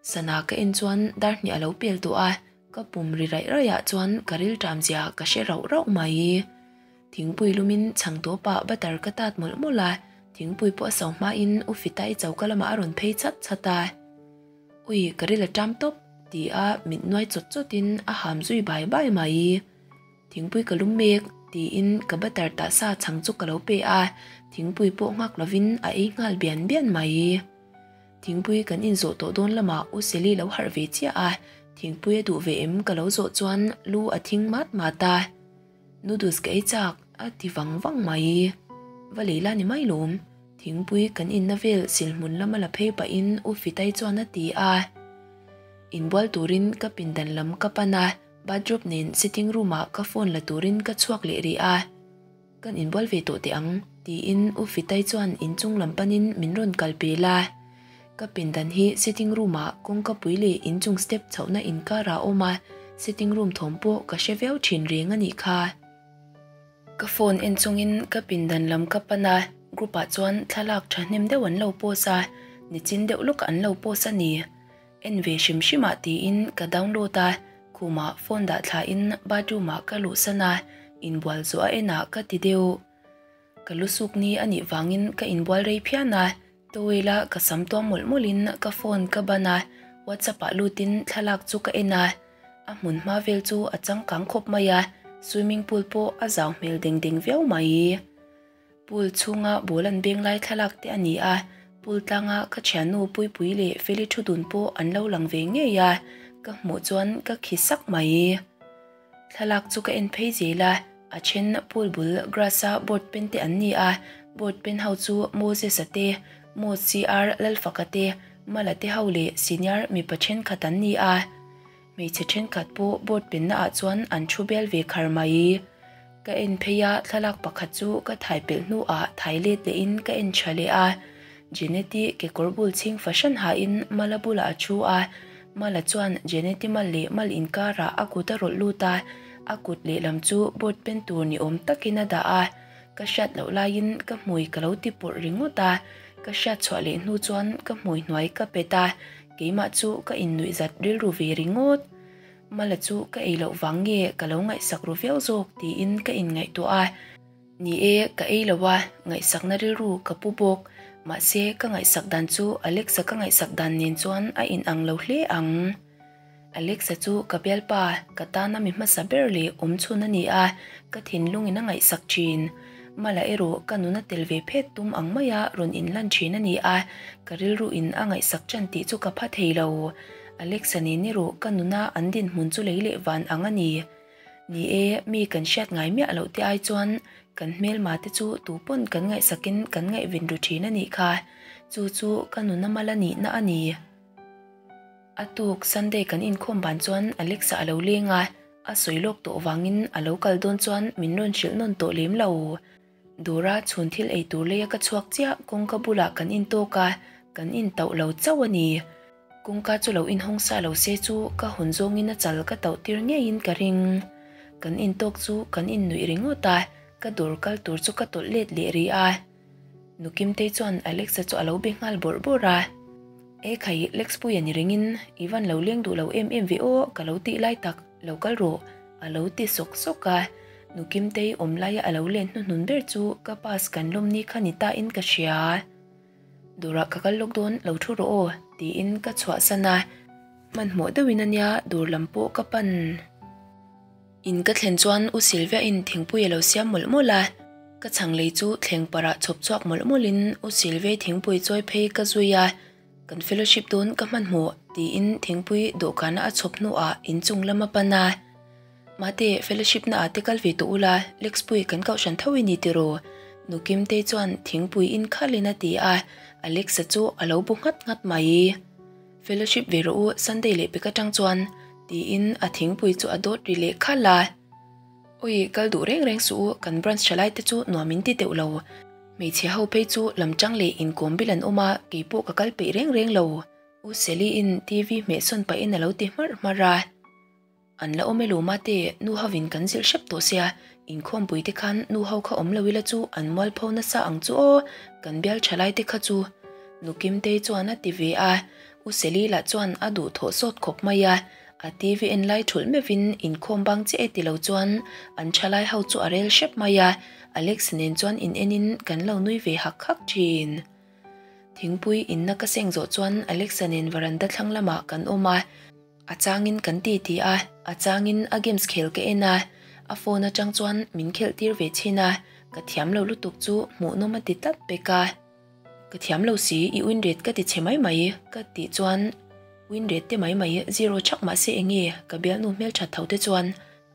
Sana ka en chuan dar hnih a lo pel tawh a, ka pum ri raih raih ah chuan ka rilṭam zia ka hre rauh rauh mai. Thingpui lumin chhang tawpah butter ka tat mawlh mawlh a, thingpui pawh a so hmain U Fitai choka lamah a rawn phei chat chat a. Ui, ka ril a ṭam tawp, ti a mit nuai chawt chawtin a ham zui bai bai mai. Thingpui ka lum mek, tiin ka butter tah sa chhang chu ka lo pe a, thingpui pawh nghak lovin a ei nghal bian bian mai. Thingpui kan inzawh tawh dawn lamah U Seli lo harh ve chiah a, thingpui a duh ve em ka lo zawh chuan lu a thing mat mat a. Noodles ka ei chak, a ti vang vang mai. Va lei la ni mai lawm, thingpui kan inna vel silhmun lama la phei pahin U Fitai chuan a ti a. Inbual turin ka pindan lam ka pan a, bathrobe nen sitting room ah ka phone la turin ka chhuak leh rih a. Kan inbual ve tawh teh ang, tiin U Fitai chuan inchung lam panin min rawn kal pel a. Ka pindan hi sitting room ah kawngkapui leh inchung step chhohna inkar ah a awm a, sitting room thawm pawh ka hre viau thin reng a nih kha. Ka phone en chungin ka pindan lam ka pan a, group ah chuan thlalak thahnem deuh an lo post a, nichin deuh lawk an lo post a ni. En ve hrim hrim ah tiin ka download a, khumah phone dah thla in bathroom ah ka luhsan a, inbual zawh a en ah ka ti deuh. Ka lu suk ni a nih vangin ka inbual rei phian a, towel a ka sam tuam mawlh mawlh in ka phone ka ban a, whatsapp ah lut in thlalak chu ka en a, a hmun hma vel chu a changkang khawp mai a, swimming pool pawh a zau hmel deng deng viau mai. Pool chhunga ball an beng lai thlalak te a ni a, pool tlanga ka thiannu Puipui leh Feli thu dun pawh an lo lang ve ngei a, ka hmuh chuan ka khi sak mai. Thlalak chu ka en phei zel a, a then pool bul grass a board pen te an ni a, board pen ho chu Moses-a te, Mo CR Lalfaka te, Mala te ho leh senior mipa thenkhat an ni a. Hmeichhe thenkhat pawh board penna ah chuan an thu bel ve khar mai. Ka en phei a, thlalak pakhat chu ka thai pelh hnu ah thai let leh in ka en tha leh a. Jeneti kekawr bul chhing fahran ha in Mala bulah a thu a, Mala chuan Jeneti mal leh mal inkar ah a kut a rawlh lut a, a kut lehlam chu board pen tur ni awm takin a dah a. Ka hriat loh laiin ka hmui ka lo ti pawrh ringawt a, ka hriat chhuah leh hnu chuan ka hmui hnuai ka pet a, keimah chu ka innuih zat rilru ve ringawt. Mala chu ka ei loh vang nge ka lo ngaihsak ru viau zawk tiin ka inngaihtuah a. Ni e, ka ei lo a, ngaihsakna rilru ka pu bawk. Mahse, ka ngaihsak dan chu Alexa ka ngaihsak dan nen chuan a inang lo hle ang. Alexa chu ka bialpa, ka tana mi hmasa ber leh awm chhun a ni a, ka thinlungin a ngaihsak thin. Mala erawh ka nuna tel ve phet tum ang maia rawn inlan thin a ni a, ka rilruin a ngaihsak ṭan tih chu ka pha thei lo. Alexa nen erawh ka nuna an dinhmun chu lei leh van ang a ni. Ni e, mi kan hriat ngai miah loh te ai chuan kan hmelma te chu tu pawn kan ngaihsakin kan ngaihven ru thin a nih kha. Chu chu ka nuna mala nihna a ni. A tuk Sunday kan inkhawm ban chuan Alexa a lo leng a, a sawi lawk tawh vangin a lo kal dawn chuan min rawn hrilh nawn tawh lem lo. Dawra chhun thil ei tur leia ka chhuak chiah kawngka bulah kan intawk a, kan intauh lo chauh a ni. Kawngka chu lo inhawng sa lo se chu ka hawn zawngin a chal ka tauh tir ngeiin ka ring. Kan intawk chu kan innuih ringawt a, ka dawr kal tur chu ka tawlh let leh rih a. Nu Kimtei chuan Alexa chu a lo be nghal bawrh bawrh a. E khai, Lex Puia ni ringin i van lo leng duh lo em em ve aw ka lo tih lai tak, lo kal rawh a lo ti sawk sawk a. Nu Kimtei awm laia a lo len hnuhnun ber chu ka pass kan lawm ni kha ni ta in ka hria. Dawrah ka kal lawk dawn lo thu rawh aw tiin ka chhuahsan a. Hmanhmawh deuhin a nia dawr lam pawh ka pan. In ka thlen chuan U Sylvia-in thingpui a lo siam mawlh mawlh a, ka chhang lei chu thleng parah chhawp chhuak mawlh mawlhin U Sylvia-i thingpui chawi phei ka zui a, Kan fellowship dawn ka hmanhmawh tiin thingpui dawhkana a chhawp hnuah inchung lam a pan a. Mate, fellowship na ah te kal ve tawh ula, Lexpui kan kohhran tho i ni tiraw? Nu Kimtei chuan thingpui in khalhin a ti a, Alexa chu a lo bu nghat nghat mai. Fellowship ve rawh u Sunday leh pek atang chuan tiin a thingpui chu a dawt ri leh khalh a. Awi kal duh reng reng suh u kan branch thalai te chu nuam in ti teuh lo. Hmeichhe ho phei chu lam chang leh inkawm bil an awm a keipawh ka kal peih reng reng lo. U Sally in TV hmehsawn pahin a lo ti hmarh hmarh a. An la awm e lo mate, nu hovin kan zilh hrep tawh sia, inkhawmpui te khan nu ho kha awm lo ila chu an mualpho nasa ang chu aw, kan bial tha lai te kha chu. Nu Kimtei chuan a ti ve a, U Seli lah chuan a duh thawh sawt khawp mai a, a TV en lai thulh meuhin inkhawm bang chiah e ti lo chuan an tha lai ho chu a rel hrep mai a, Alex nen chuan in enin kan lo nui ve hak hak thin. Thingpui inna ka seng zawh chuan Alexa nen varanda thlang lamah kan awm a, A changin kan ti ti a, a changin a games khel ka en a, a phone atang chuan min khelh tir ve chhin a, ka thiam lo lutuk chu hmuhnawm a ti tlat pek a. Ka thiam lo si, i win rate ka ti chhe mai mai ka tih chuan win rate te mai mai zero chhak mah se enge ka bialnu hmelthat tho te chuan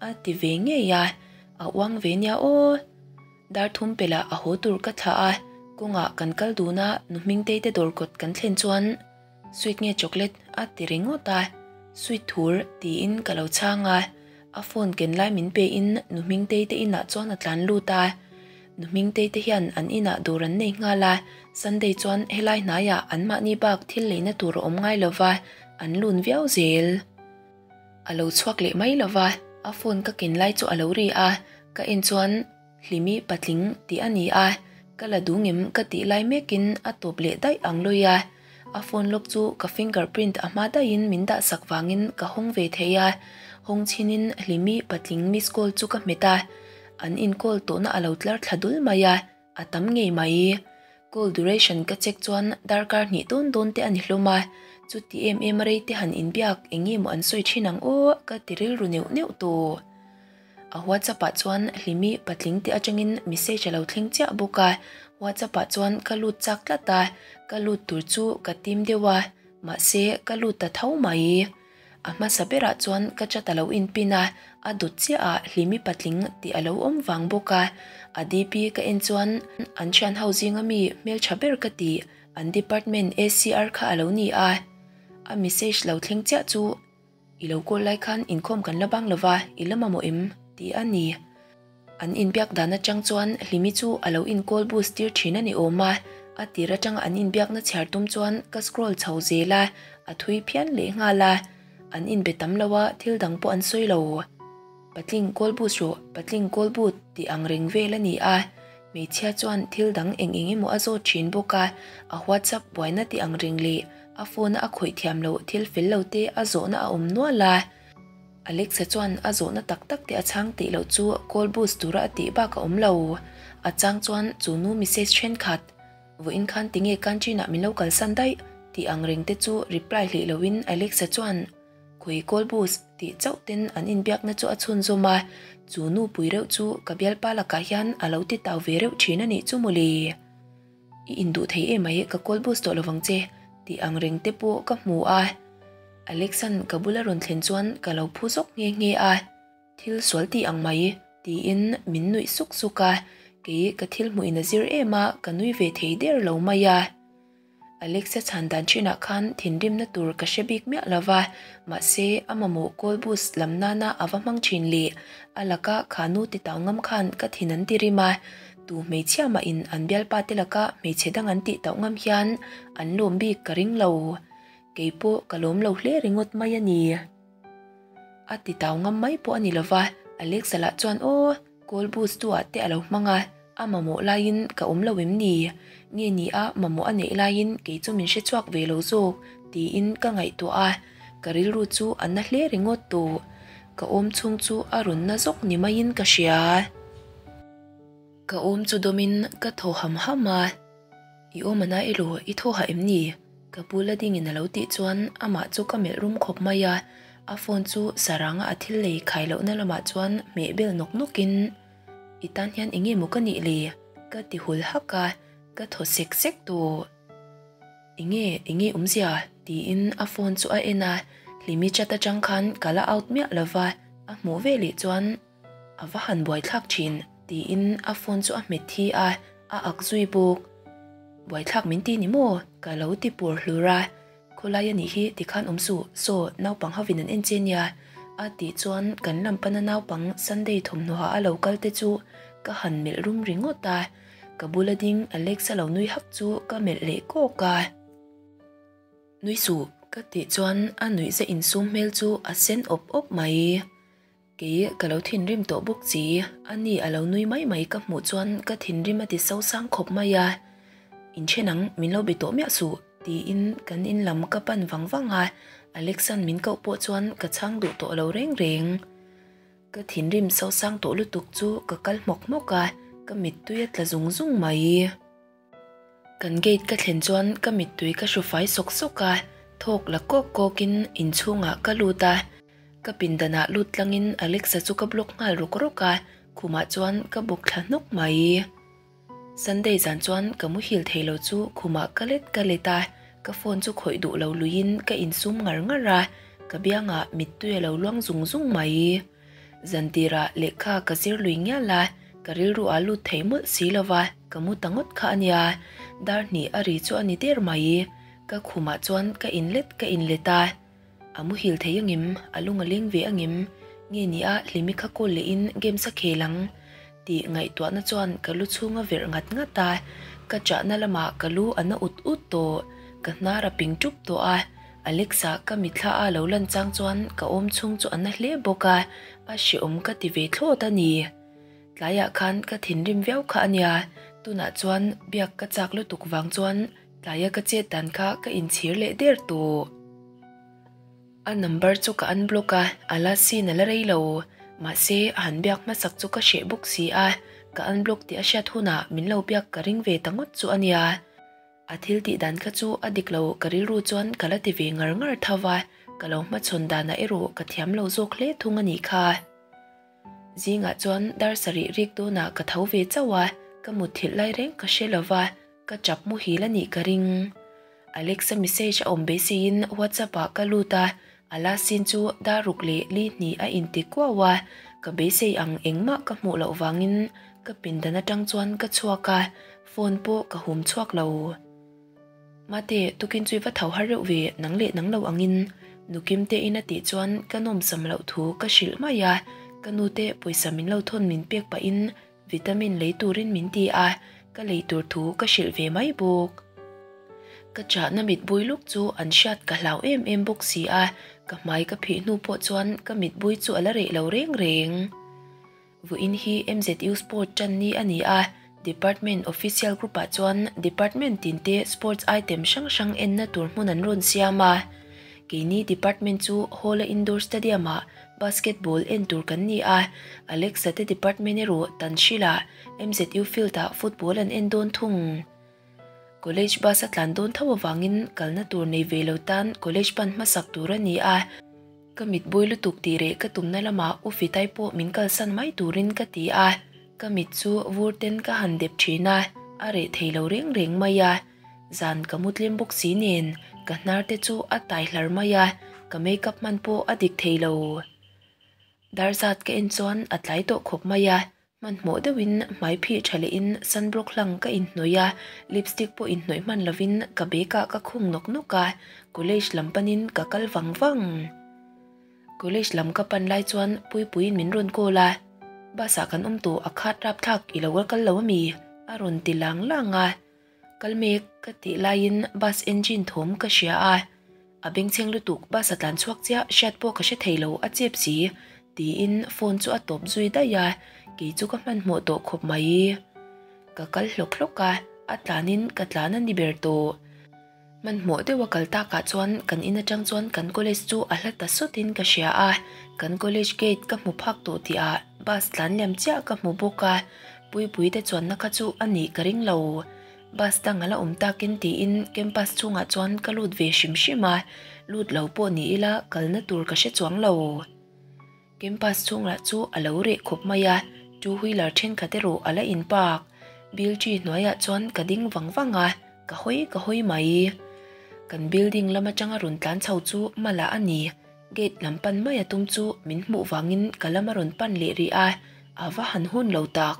a ti ve ngei a, a uang ve nia aw. Dar thum pelah a haw tur ka thlah a, kawngah kan kal dun a, nu Hmingtei te dawr kawt kan thlen chuan Sweet nge chocolate a ti ringawt a, sweet thur tiin ka lo chhang a, a phone ken lai min pe in nu Hmingtei te inah chuan a tlan lut a. Nu Hmingtei te hian an inah dawr an nei nghal a, Sunday chuan helai hnaiah anmahni bak thil leina tur a awm ngai lova, an lun viau zel. A lo chhuak leh mai lova, a phone ka ken lai chu a lo ri a, ka en chuan Hlimi patling tih a ni a, ka la duh ngem ka tih lai mekin a tawp leh daih ang lawi a. A phone lock chu ka finger print a hma daihin min dah sak vangin ka hawng ve thei a, hawng chhinin Hlimi patling miss call chu ka hmet a, an in call tawhna a lo tlar thla dul mai a, a tam ngei mai. Call duration ka check chuan darkar hnih dawn dawn te a ni hlawm a, chuti em em a rei te han inbiak eng nge maw an sawi thin ang aw ka ti rilru neuh neuh tawh. A WhatsApp ah chuan Hlimi patling te atangin message a lo thleng chiah bawk a, WhatsApp ah chuan ka lut chak tlat a, ka lut tur chu ka tim deuh a, mahse ka lut ta tho mai. A hmasa berah chuan ka chat a lo inpin a, a dawt chiah ah Hlimi patling tih a lo awm vang bawk a, a DP ka en chuan an thian ho zinga mi hmeltha ber ka tih an department ACR kha a lo ni a, a message lo thleng chiah chu I lo call lai khan inkhawm kan la bang lova, i la mamawh em? tih a ni. An inbiak dan atang chuan Hlimi chu a lo in call boost tir thin a ni awm a, a tir atanga an inbiakna chhiar tum chuan ka scroll chho zel a, a thui phian leh nghal a. An inbe tam lo a, thil dang pawh an sawi lo. Patling call boost rawh, patling call boot tih ang reng vel a ni a. Hmeichhia chuan thil dang eng eng emaw a zawt thin bawk a, a WhatsApp buaina tih ang reng leh a phone a a khawih thiam loh thil fel lo te a zawhna a awm nual a. Alexa chuan a zawhna tak tak te a chhang tih loh chu call boost tura a tih bak a awm lo. A chang chuan chu nu message thenkhat, Vawiin khan tinge canteen ah min lo kalsan daih? tih ang reng te chu reply hlih loin Alexa chuan Khawi call boost tih chauh ten an inbiakna chu a chhunzawm a, chu nu pui reuh chu ka bialpa lakah hian a lo ti tau ve reuh thin a nih chu mawle. I induh thei em mai, ka call boost tawh lovang che tih ang reng te pawh ka hmu a. Alexan ka bula rawn thlen chuan ka lo phu zawk nghe nghe a, Thil sual tih ang mai tiin min nuih suk suk a, kei ka thil hmuh in a zir em a, ka nui ve thei der lo mai a. Alexa chhan dan thinah khan thinrimna tur ka hre bik miah lo va, mahse a mamawh call bus lam nana a va hmang thin leh a laka kha nu ti tau ngam khan ka thin an ti rim a, tu hmeichhia mah in an bialpa te laka hmeichhe dang an tih tauh ngam hian an lawm bik ka ring lo. Kei pawh ka lawm lo hle ringawt mai a ni. A ti tau ngam mai pawh a ni lo va, Alexa lah chuan aw, call bus tu ah te a lo hmang a, a mamawh laiin ka awm lo em ni? Nge ni a mamawh a neih laiin kei chu min hre chhuak ve lo zawk tiin ka ngaihtuah a, ka rilru chu a na hle ringawt tawh. Ka awm chhung chu a rawn na zawk ni maiin ka hria. Ka awm chu dawmin ka thaw ham ham a. I awm ana elaw i thaw hah em ni? Ka pu la dingin a lo tih chuan amah chu ka melh rum khawp mai a, a phone chu saranga a thil lei khai lohna lamah chuan hmeh bel nawk nawkin I tan hian eng nge maw ka nih le? ka ti hul hak a, ka thaw sek sek tawh. Eng nge, eng nge awmzia? tiin a phone chu a en a, Hlimi chat atang khan ka la out miah lova, a hmuh veleh chuan A va han buaithlak thin, tiin a phone chu a hmet thi a, a ak zui bawk. Buaithlak min ti ni maw? Ka lo ti pur hlur a. Khawlai a nih hi tikhan awm suh, saw naupang hovin an en che nia, a tih chuan kan lam pana naupang Sunday thawmhnawha a lo kal te chu ka han melh rum ringawt a. Ka bula ding Alex a lo nui hak chu ka melh leh kawk a. Nui suh, ka tih chuan a nuihza insum hmel chu a sen awp awp mai. Kei ka lo thinrim tawh bawk chi, a ni a lo nui mai mai ka hmuh chuan ka thinrim a ti so sang khawp mai a. Inthen ang, min lo be tawh miah suh, tiin kan in lam ka pan vang vang a, Alexan min koh pawh chuan ka chhang duh tawh lo reng reng. Ka thinrim so sang tawh lutuk chu ka kal hmawk hmawk a, ka mittui a tla zung zung mai. Kan gate ka thlen chuan ka mittui ka hru fai sawk sawk a, thawk la kawk kawkin inchhungah ka lut a, ka pindanah lut tlangin Alexa chu ka block nghal rawk rawk a, khumah chuan ka bawk thla hnawk mai. Sunday zan chuan ka muhil thei lo chu khumah ka let ka let a, ka phone chu khawih duh lo luiin ka insum ngar ngar a, ka biangah mittui a lo luang zung zung mai. Zantirah lehkha ka zir lui ngial a, ka rilru a lut thei mawlh si lo va, ka mu ta ngawt kha a nia. Dar hnih a ri chu a ni der mai. Ka khumah chuan ka inlet ka inlet a. A muhil thei angem? A lung a leng ve angem? Nge ni a Hlimi kha call lehin games a khel ang? Tih ngaihtuahna chuan ka lu chhung a verh ngat ngat a, ka chahna lamah ka lu a na ut ut tawh. Ka hnar a ping ṭup tawh a. Alexa ka mitthla a lo lan chang chuan ka awm chhung chu a na hle bawk a, a hreawm ka ti ve thlawt a ni. Tlaiah khan ka thinrim viau kha a nia, tunah chuan biak ka chak lutuk vang chuan tlaia ka chet dan kha ka inchhir leh der tawh. A number chu ka unblock a, a la sin a la rei lo. Mahse, a han biak hmasak chu ka hreh bawk si a, ka unblock tih a hriat hunah min lo biak ka ring ve ta ngawt chu a nia. A thil tih dan kha chu a dik lo, ka rilru chuan ka la ti ve ngar ngar tho va, ka lo hmachhawn danah erawh ka thiam lo zawk hle thung a nih kha. Zingah chuan dar sarih rik dawnah ka tho ve chauh a, ka mutthilh lai reng ka hre lo va, ka chap muhil a nih ka ring. Alexa message a awm beiseiin WhatsApp ah ka lut a, a last scene chu dar ruk leh li hnih a inti kuau a, ka beisei ang engmah ka hmuh loh vangin ka pindan atang chuan ka chhuak a, Phone pawh ka hum chhuak lo. Mate, tukin chu i va tho har reuh ve, nang leh nang lo angin. Nukim te in a tih chuan ka nawmsam loh thu ka hrilh mai a, ka nu te pawisa min lo thawn min pek pahin vitamin lei turin min ti a, ka lei tur thu ka hrilh ve mai bawk. Ka chahna mitbui luk chu an hriat ka hlau em em bawk si a, ka hmai ka phih hnu pawh chuan ka mitbui chu a la reh lo reng reng. Vawiin hi MZU Sport tan ni a ni a, Department Official Group-ah chuan Department tinte Sports item hrang hrang enna tur hmun an rawn siam a. Keini Department chu Hawla Indoor Stadium-ah Basketball en tur kan ni a, Alexa te department erawh Tanhril-ah MZU field-ah football an en dawn thung. College bus a tlan dawn tho avangin kalna tur nei ve lo tan college pan hmasak tur a ni a. Ka mit bawi lutuk tih reh ka tumna lamah U Fitai pawh min kalsan mai turin ka ti a, ka mit chu vur ten ka han dep thin a, a reh thei lo reng reng mai a. Zan ka mu tlem bawk si nen ka hnar te chu a tai hlar mai a, ka makeup hman pawh a dik thei lo. Dar zat ka en chuan a tlai tawh khawp mai a, Hmanhmawh deuhin hmai phih tha lehin sunblock hlang ka inhnawih a, lipstick pawh inhnawih hman lovin ka bag ah ka khung nawk nawk a, college lam panin ka kal vang vang. College lam ka pan lai chuan Puipuiin min rawn call a, Bus ah kan awm tawh a khat rapthlak i lo kal lo ami? a rawn ti lang lang a. Kal mek ka tih laiin bus engine thawm ka hria a, a bengchheng lutuk bus a tlan chhuak chiah hriat pawh ka hre thei lo a chep si tiin phone chu a tawp zui daih a, kei chu ka hmanhmawh tawh khawp mai. Ka kal hlawk hlawk a, a tlanin ka tlan a ni ber tawh. Hmanhmawh deuha kal takah chuan kan in atang chuan kan college chu a hla ta sawtin ka hria a, kan college gate ka hmu phak tawh tihah bus tlan liam chiah ka hmu bawk a, Puipuite chuanna kha chu a nih ka ring lo. Bus dang a la awm takin tiin campus chhungah chuan ka lut ve hrim hrim a, lut lo pawh ni ila kalna tur ka hre chuang lo. Campus chhung lah chu a lo reh khawp mai a, two wheeler thenkhat erawh a la in park. Bill tree hnuaiah chuan ka ding vang vang a, ka hawi ka hawi mai. Kan building lam atanga rawn tlan chho chu Mala a ni. Gate lam pan mai a tum chu min hmuh vangin ka lam a rawn pan leh rih a, a va han hun lo tak.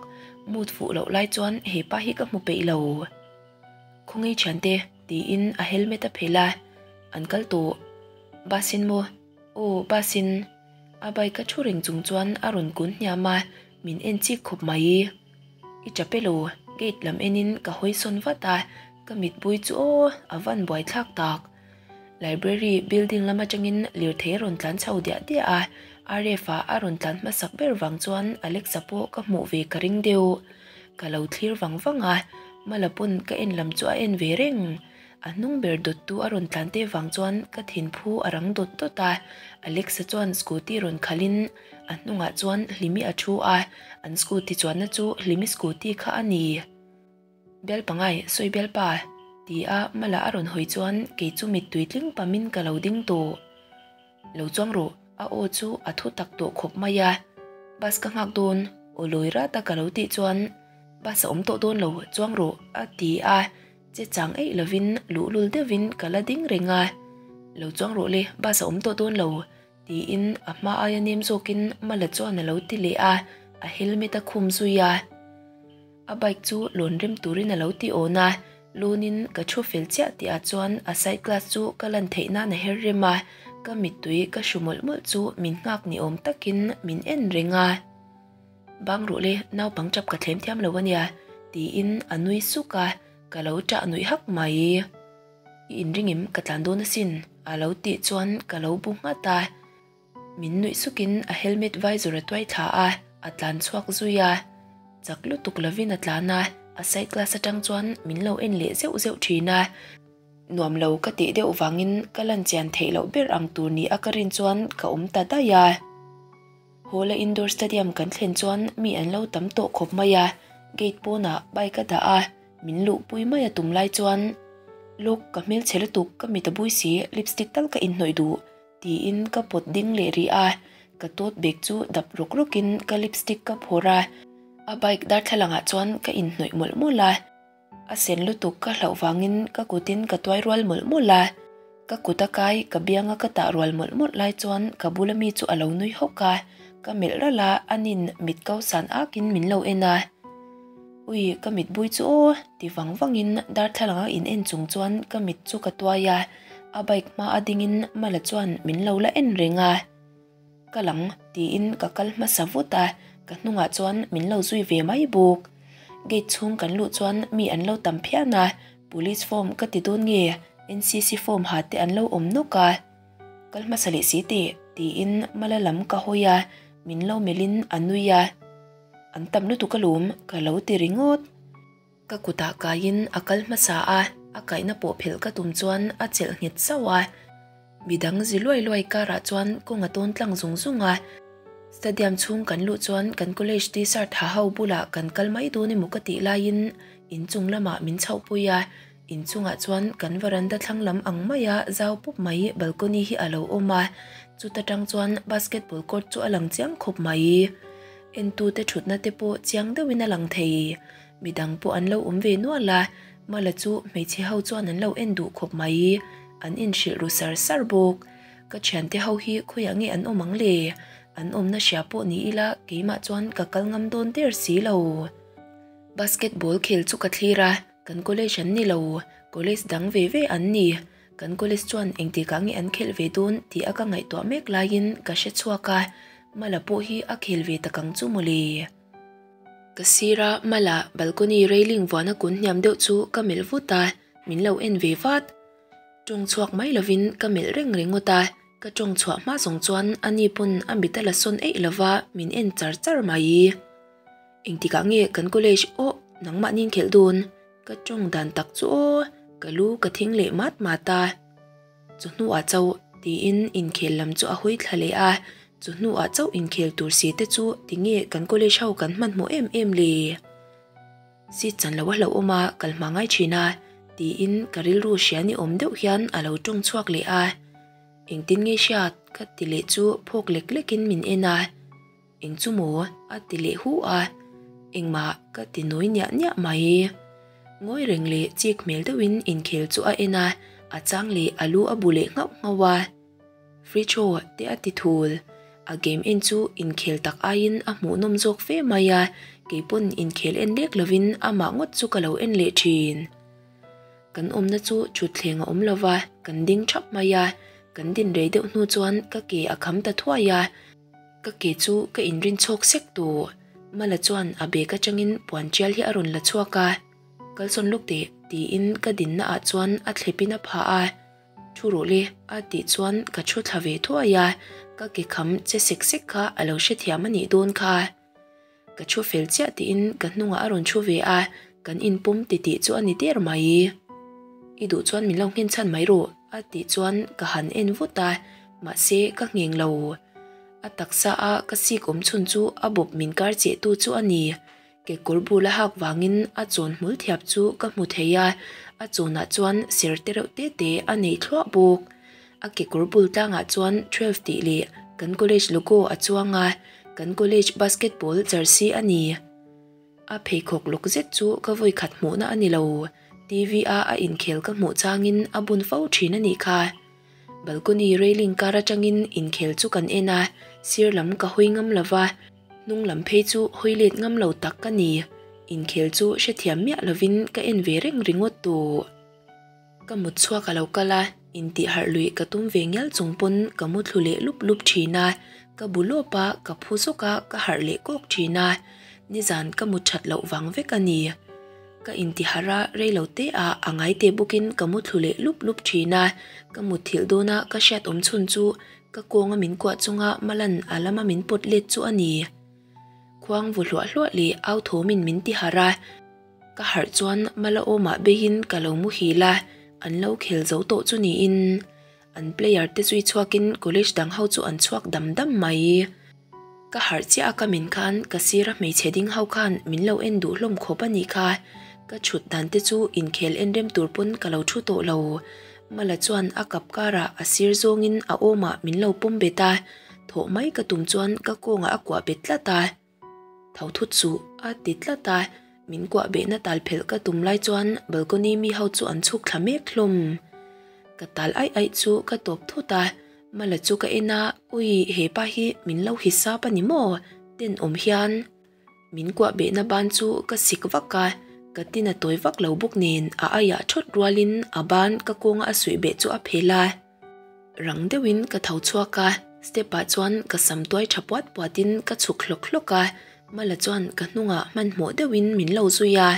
Mood fuh loh lai chuan hepa hi ka hmu peih lo. Khawngaih thiante tiin a helmet a phelh a, an kal tawh. Bus in maw? Aw, bus in. A bike a thu reng chung chuan a rawn kun hniam a, min en chik khawp mai. I tap elo, gate lam enin ka hawi sawn vat a, ka mitbui chu aw, a van buaithlak tak. Library building lam atangin lirthei a rawn tlan chho diah diah a, RF ah a rawn tlan hmasak ber vang chuan Alexa pawh ka hmuh ve ka ring deuh. Ka lo thlir vang vang a, Mala pawn ka en lam chu a en ve reng. A hnung ber dawttu a rawn tlan te vang chuan ka thinphu a rang dawt dawt a, Alexa chuan scooty rawn khalhin a hnungah chuan Hlimi a thu a, an scooty chuanna chu Hlimi scooty kha a ni. Bial pangai, sawi bialpa, ti a Mala a rawn hawi chuan kei chu mittui tling pamin ka lo ding tawh. Lo chuang rawh, a aw chu a thu tak tawh khawp mai a. Bus ka nghak dawn, aw lawi rat a ka lo tih chuan Bus a awm tawh dawn lo, chuang rawh, a ti a. Che chang eih lovin luhlul deuhin ka la ding reng a, Lo chuang rawh le, bus a awm tawh dawn lo, tiin a hma aia nem zawkin Mala chuan a lo ti leh a, a helmet a khum zui a. A bike chu lawn rem turin a lo ti awn a, lawnin ka thu fel chiah tihah chuan a side glass chu ka lan theih nan a her rem a, ka mittui ka hru mawlh mawlh chu min nghak ni awm takin min en reng a. Bang ruh le, naupang tap ka thlem thiam lo a nia, tiin a nui suk a, ka lo ṭah nuih hak mai. I inringim ka tlan dawn asin, a lo tih chuan ka lo bu nghat a. Min nuih sukin a helmet visor a tuai thla a, a tlan chhuak zui a. Chak lutuk lovin a tlan a, a side glass aṭang chuan min lo en leh zeuh zeuh ṭhin a. Nuam lo ka tih deuh vangin ka lan chian theih loh ber ang tur ni a ka rin chuan ka awm ta daih a. Hawla indoor stadium kan thlen chuan mi an lo tam tawh khawp mai a, gate pawnah bike a dah a, min luhpui mai a tum lai chuan Lawk ka hmelchhe lutuk ka mit a bui si lipstick tal ka inhnawih duh tiin ka pawt ding leh rih a, ka tote bag chu dap rawk rawkin ka lipstick ka phawrh a, a bike darthlalangah chuan ka inhnawih mawlh mawlh a. A sen lutuk ka hlauh vangin ka kutin ka tuai rual mawlh mawlh a, ka kut a kai ka bianga ka tah rual mawlh mawlh lai chuan ka bula mi chu a lo nui hawk a, ka melh ralh a, anin mit ko san akin min lo en a. Ui, ka mit bui chu aw, ti vang vangin darthlalanga in en chung chuan ka mit chu ka tuai a, a bike hma a dingin Mala chuan min lo la en reng a. Ka lang, tiin ka kal hmasa vut a, ka hnungah chuan min lo zui ve mai bawk. Gate chhung kan luh chuan mi an lo tam phian a, police form ka ti dawn nge, NCC form ha te an lo awm nawk a. Kal hmasa leh si teh, tiin Mala lam ka hawi a, min lo melhin a nui a. An tam lutuk alawm, ka lo ti ringawt. Ka kutah kaiin a kal hmasa a, a kaihna pawh phelh ka tum chuan a chelh nghet sauh a. Midang zi luai luai karah chuan kawng a tawn tlang zung zung a. Stadium chhung kan luh chuan kan college t-shirt ha ho bulah kan kal mai dawn emaw ka tih laiin inchung lamah min chhohpui a. Inchungah chuan kan varanda thlang lam ang maia zau pup mai balcony hi a lo awm a, chuta tang chuan basketball court chu a lang chiang khawp mai. Entute thutna te pawh chiang deuhin a lang thei. Midang pawh an lo awm ve nual a, Mala chu hmeichhe ho chuan an lo en duh khawp mai. An inhrilh ru sar sar bawk. Ka thiante ho hi khawiah nge an awm ang le? An awmna hria pawh ni ila keimah chuan ka kal ngam dawn der si lo. Basketball khel chu ka thlir a. Kan college an ni lo, college dang ve ve an ni. Kan college chuan engtikah nge an khelh ve dawn tih a ka ngaihtuah mek laiin ka hre chhuak a, Mala pawh hi a khel ve tak ang chu mawle. Ka sira Mala balcony railing vuana kun hniam deuh chu ka melh vut a, min lo en ve vat. Tawng chhuak mai lovin ka melh reng ringawt a, ka tawng chhuah hma zawng chuan ani pawn a mit a la sawn eih lova min en char char mai. Engtikah nge kan college aw nangmah nin khelh dawn? Ka tawng dan tak chu aw, ka lu ka thing leh mat mat a. Chu hnuah chauh tiin inkhel lam chu a hawi thla leh a, chu hnuah chauh inkhel tur si te chu tinge kan college ho kan hmanhmawh em em le? Seat chan lo a hlauhawm a, kal hma ngai thin a, tiin ka rilru hria ni awm deuh hian a lo tawng chhuak leh a. Engtin nge hriat? Ka ti leh chu phawk lek lekin min en a. Eng chu maw? a ti leh hu a, engmah ka ti nawi niah niah mai. Ngawi reng leh chik hmel deuhin inkhel chu a en a, a chang leh a lu a bu leh nghauh nghauh a. Free throw te a ti thul. A game en chu inkhel tak aiin a hmuhnawm zawk fe mai a, keipawn inkhel en lek lovin amah ngawt chu ka lo en leh thin. Kan awmna chu thutthleng a awm lova, kan ding thap mai a, kan din rei deuh hnu chuan ka ke a kham ta thuai a. Ka ke chu ka inrin chhawk sek tawh. Mala chuan a bag atangin puan tial hi a rawn la chhuak a, Kalsawn lawk teh tiin ka dinna ah chuan a thlepin a phah a, Thu rawh le a tih chuan ka thu thla ve thuai a, ka ke kham che sek sek kha a lo hrethiam a nih dawn kha. Ka thu fel chiah tiin ka hnungah a rawn thu ve a, kan inpawm titih chu a ni der mai. I duh chuan min lo nghen chhan mai rawh a tih chuan ka han en vut a, mahse ka ngheng lo. A taksa a ka sik awm chhun chu a bawp min kar cheh tu chu a ni. Kekawr bul a hak vangin a chawn hmul thiap chu ka hmu thei a, a chawnah chuan ser te reuh te te a nei thluah bawk. A kekawr bul tlangah chuan twelve tih leh kan college logo a chuang a, kan college basketball jersey a ni. A pheikhawk lawk zet chu ka vawi khat hmuhna a ni lo, TV a a inkhel ka hmuh changin a bun fo thin a nih kha. Balcony railing kar atangin inkhel chu kan en a, sir lam ka hawi ngam lo va, hnung lam phei chu hawi let ngam lo tak ka ni. Inkhel chu hrethiam miah lovin ka en ve reng ringawt tawh. Ka mut chhuak a lo kal a, intih harh luih ka tum ve ngial chung pawn ka mu thlu leh lup lup thin a, ka bu lawp a, ka phu zawk a, ka harh leh kawk thin a, nizan ka mut that loh vang vek a ni. Ka intiharh a, rei lo te ah a ngai teh bawkin ka mu thlu leh lup lup thin a, ka mutthilh dawna ka hriat awm chhun chu ka kawnga min kuah chunga Malan a lama min pawt let chu a ni. Khuang vu hluah hluah leh au thawmin min tiharh a, ka harh chuan Mala awmah beiin ka lo muhil a, an lo khel zo tawh chu niin. An player te zui chhuakin college dang ho chu an chhuak dam dam mai. Ka harh chiah a ka min khan ka sira hmeichhe ding ho khan min lo en duh hlawm khawp a nih kha. Ka chhut dan te chu inkhel en rem tur pawn ka lo thu tawh lo. Mala chuan a kap karah a sir zawngin a awmah min lo pawm bet a, thawh mai ka tum chuan ka kawngah a kuah bet tlat a. Tho thut suh, a ti tlat a, min kuah behna tal phelh ka tum lai chuan balcony mi ho chu an chhuk thla mek hlawm. Ka tal aih aih chu ka tawp thut a, Mala chu ka en a, ui he pa hi min lo hisap a ni maw? Tenawm hian. Min kuah behna ban chu ka sik vak a, ka tin a tawi vak lo bawk nen a aiah thawt rualin a ban ka kawnga a suih beh chu a phelh a. Rang deuhin ka tho chhuak a, step ah chuan ka sam tuai tha puat puatin ka chhuk hlawk hlawk a, Mala chuan ka hnungah hmanhmawh deuhin min lo zui a.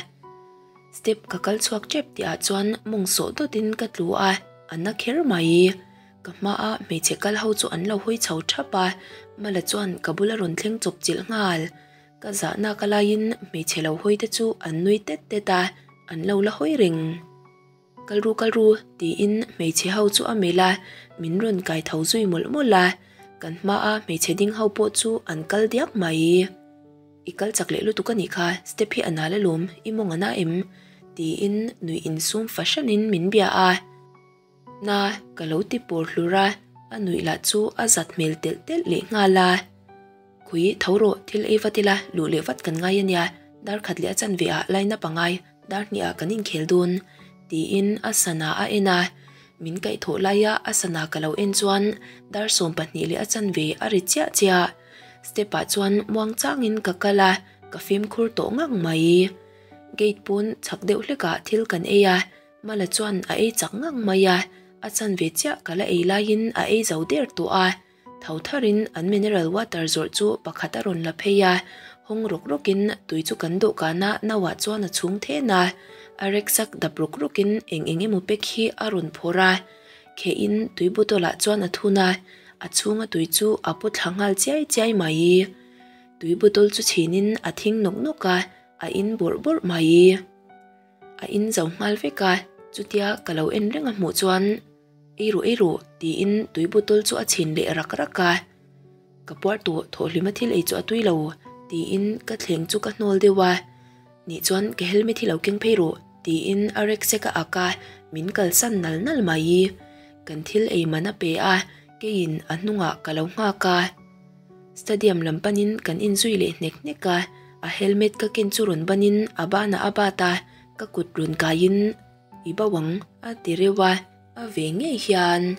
Step ka kal chhuak tep tih ah chuan mawng sawh dawtin ka tlu a, a na kher mai. Ka hmaa hmeichhe kal ho chu an lo hawi chho thap a, Mala chuan ka bula rawn thleng chawp chilh nghal. Ka zahna ka laiin hmeichhe lo hawi te chu an nui tet tet a, an lo la hawi reng. Kal ru kal ru tiin hmeichhe ho chu a melh a, min rawn kai tho zui mawlh mawlh a, kan hmaa hmeichhe ding ho pawh chu an kal diak mai. I kal chak leh lutuk a nih kha, step hi a nal alawm, i mawng a na em? tiin nuih insum fahranin min bia a. Na ka lo ti pawr hlur a, a nuih lah chu a zat hmel telh telh leh nghal a. Khui tho rawh, thil ei vat ila, luh leh vat kan ngai a nia, dar khat leh a chanve ah line up a ngai, dar hnih ah kan inkhel dawn, tiin a sana a en a. Min kaihthawh laia a sana ka lo en chuan dar 12 leh a chanve a ri chiah chiah. Step ah chuan muang changin ka kal a, ka fimkhur tawh ngang mai. Gate pawn chhak deuh hlekah thil kan ei a, Mala chuan a ei chak ngang mai a, a chanve chiah ka la ei laiin a ei zo der tawh a. Tho tharin an mineral water zawrh chu pakhat a rawn la phei a, hawng rawk rawkin tui chu kan dawhkana nauah chuan a chhung then a, a reksak dap rawk rawkin eng eng emaw pack hi a rawn phawrh a, khehin tui bottle ah chuan a thun a, a chhunga tui chu a paw thla nghal chiai chiai mai. Tui bottle chu chhinin a thing nawk nawk a, a in bawrh bawrh mai. A in zo nghal vek a, chutia ka lo en reng a hmuh chuan Ei rawh ei rawh tiin tui bottle chu a chhin leh rak rak a. Ka puar tawh thawhhlima thil ei chu a tui lo tiin ka thleng chu ka hnawl deuh a. Nih chuan ka helmet hi lo keng phei rawh tiin a rek sek a ak a, min kalsan nal nal mai. Kan thil ei man a pe a, keiin a hnungah ka lo nghak a. Stadium lam panin kan inzui leh hnek hnek a, a helmet ka ken chu rawn banin a banah a bat a, ka kut rawn kaiin I bo ang a ti reuh a, a ve ngei hian.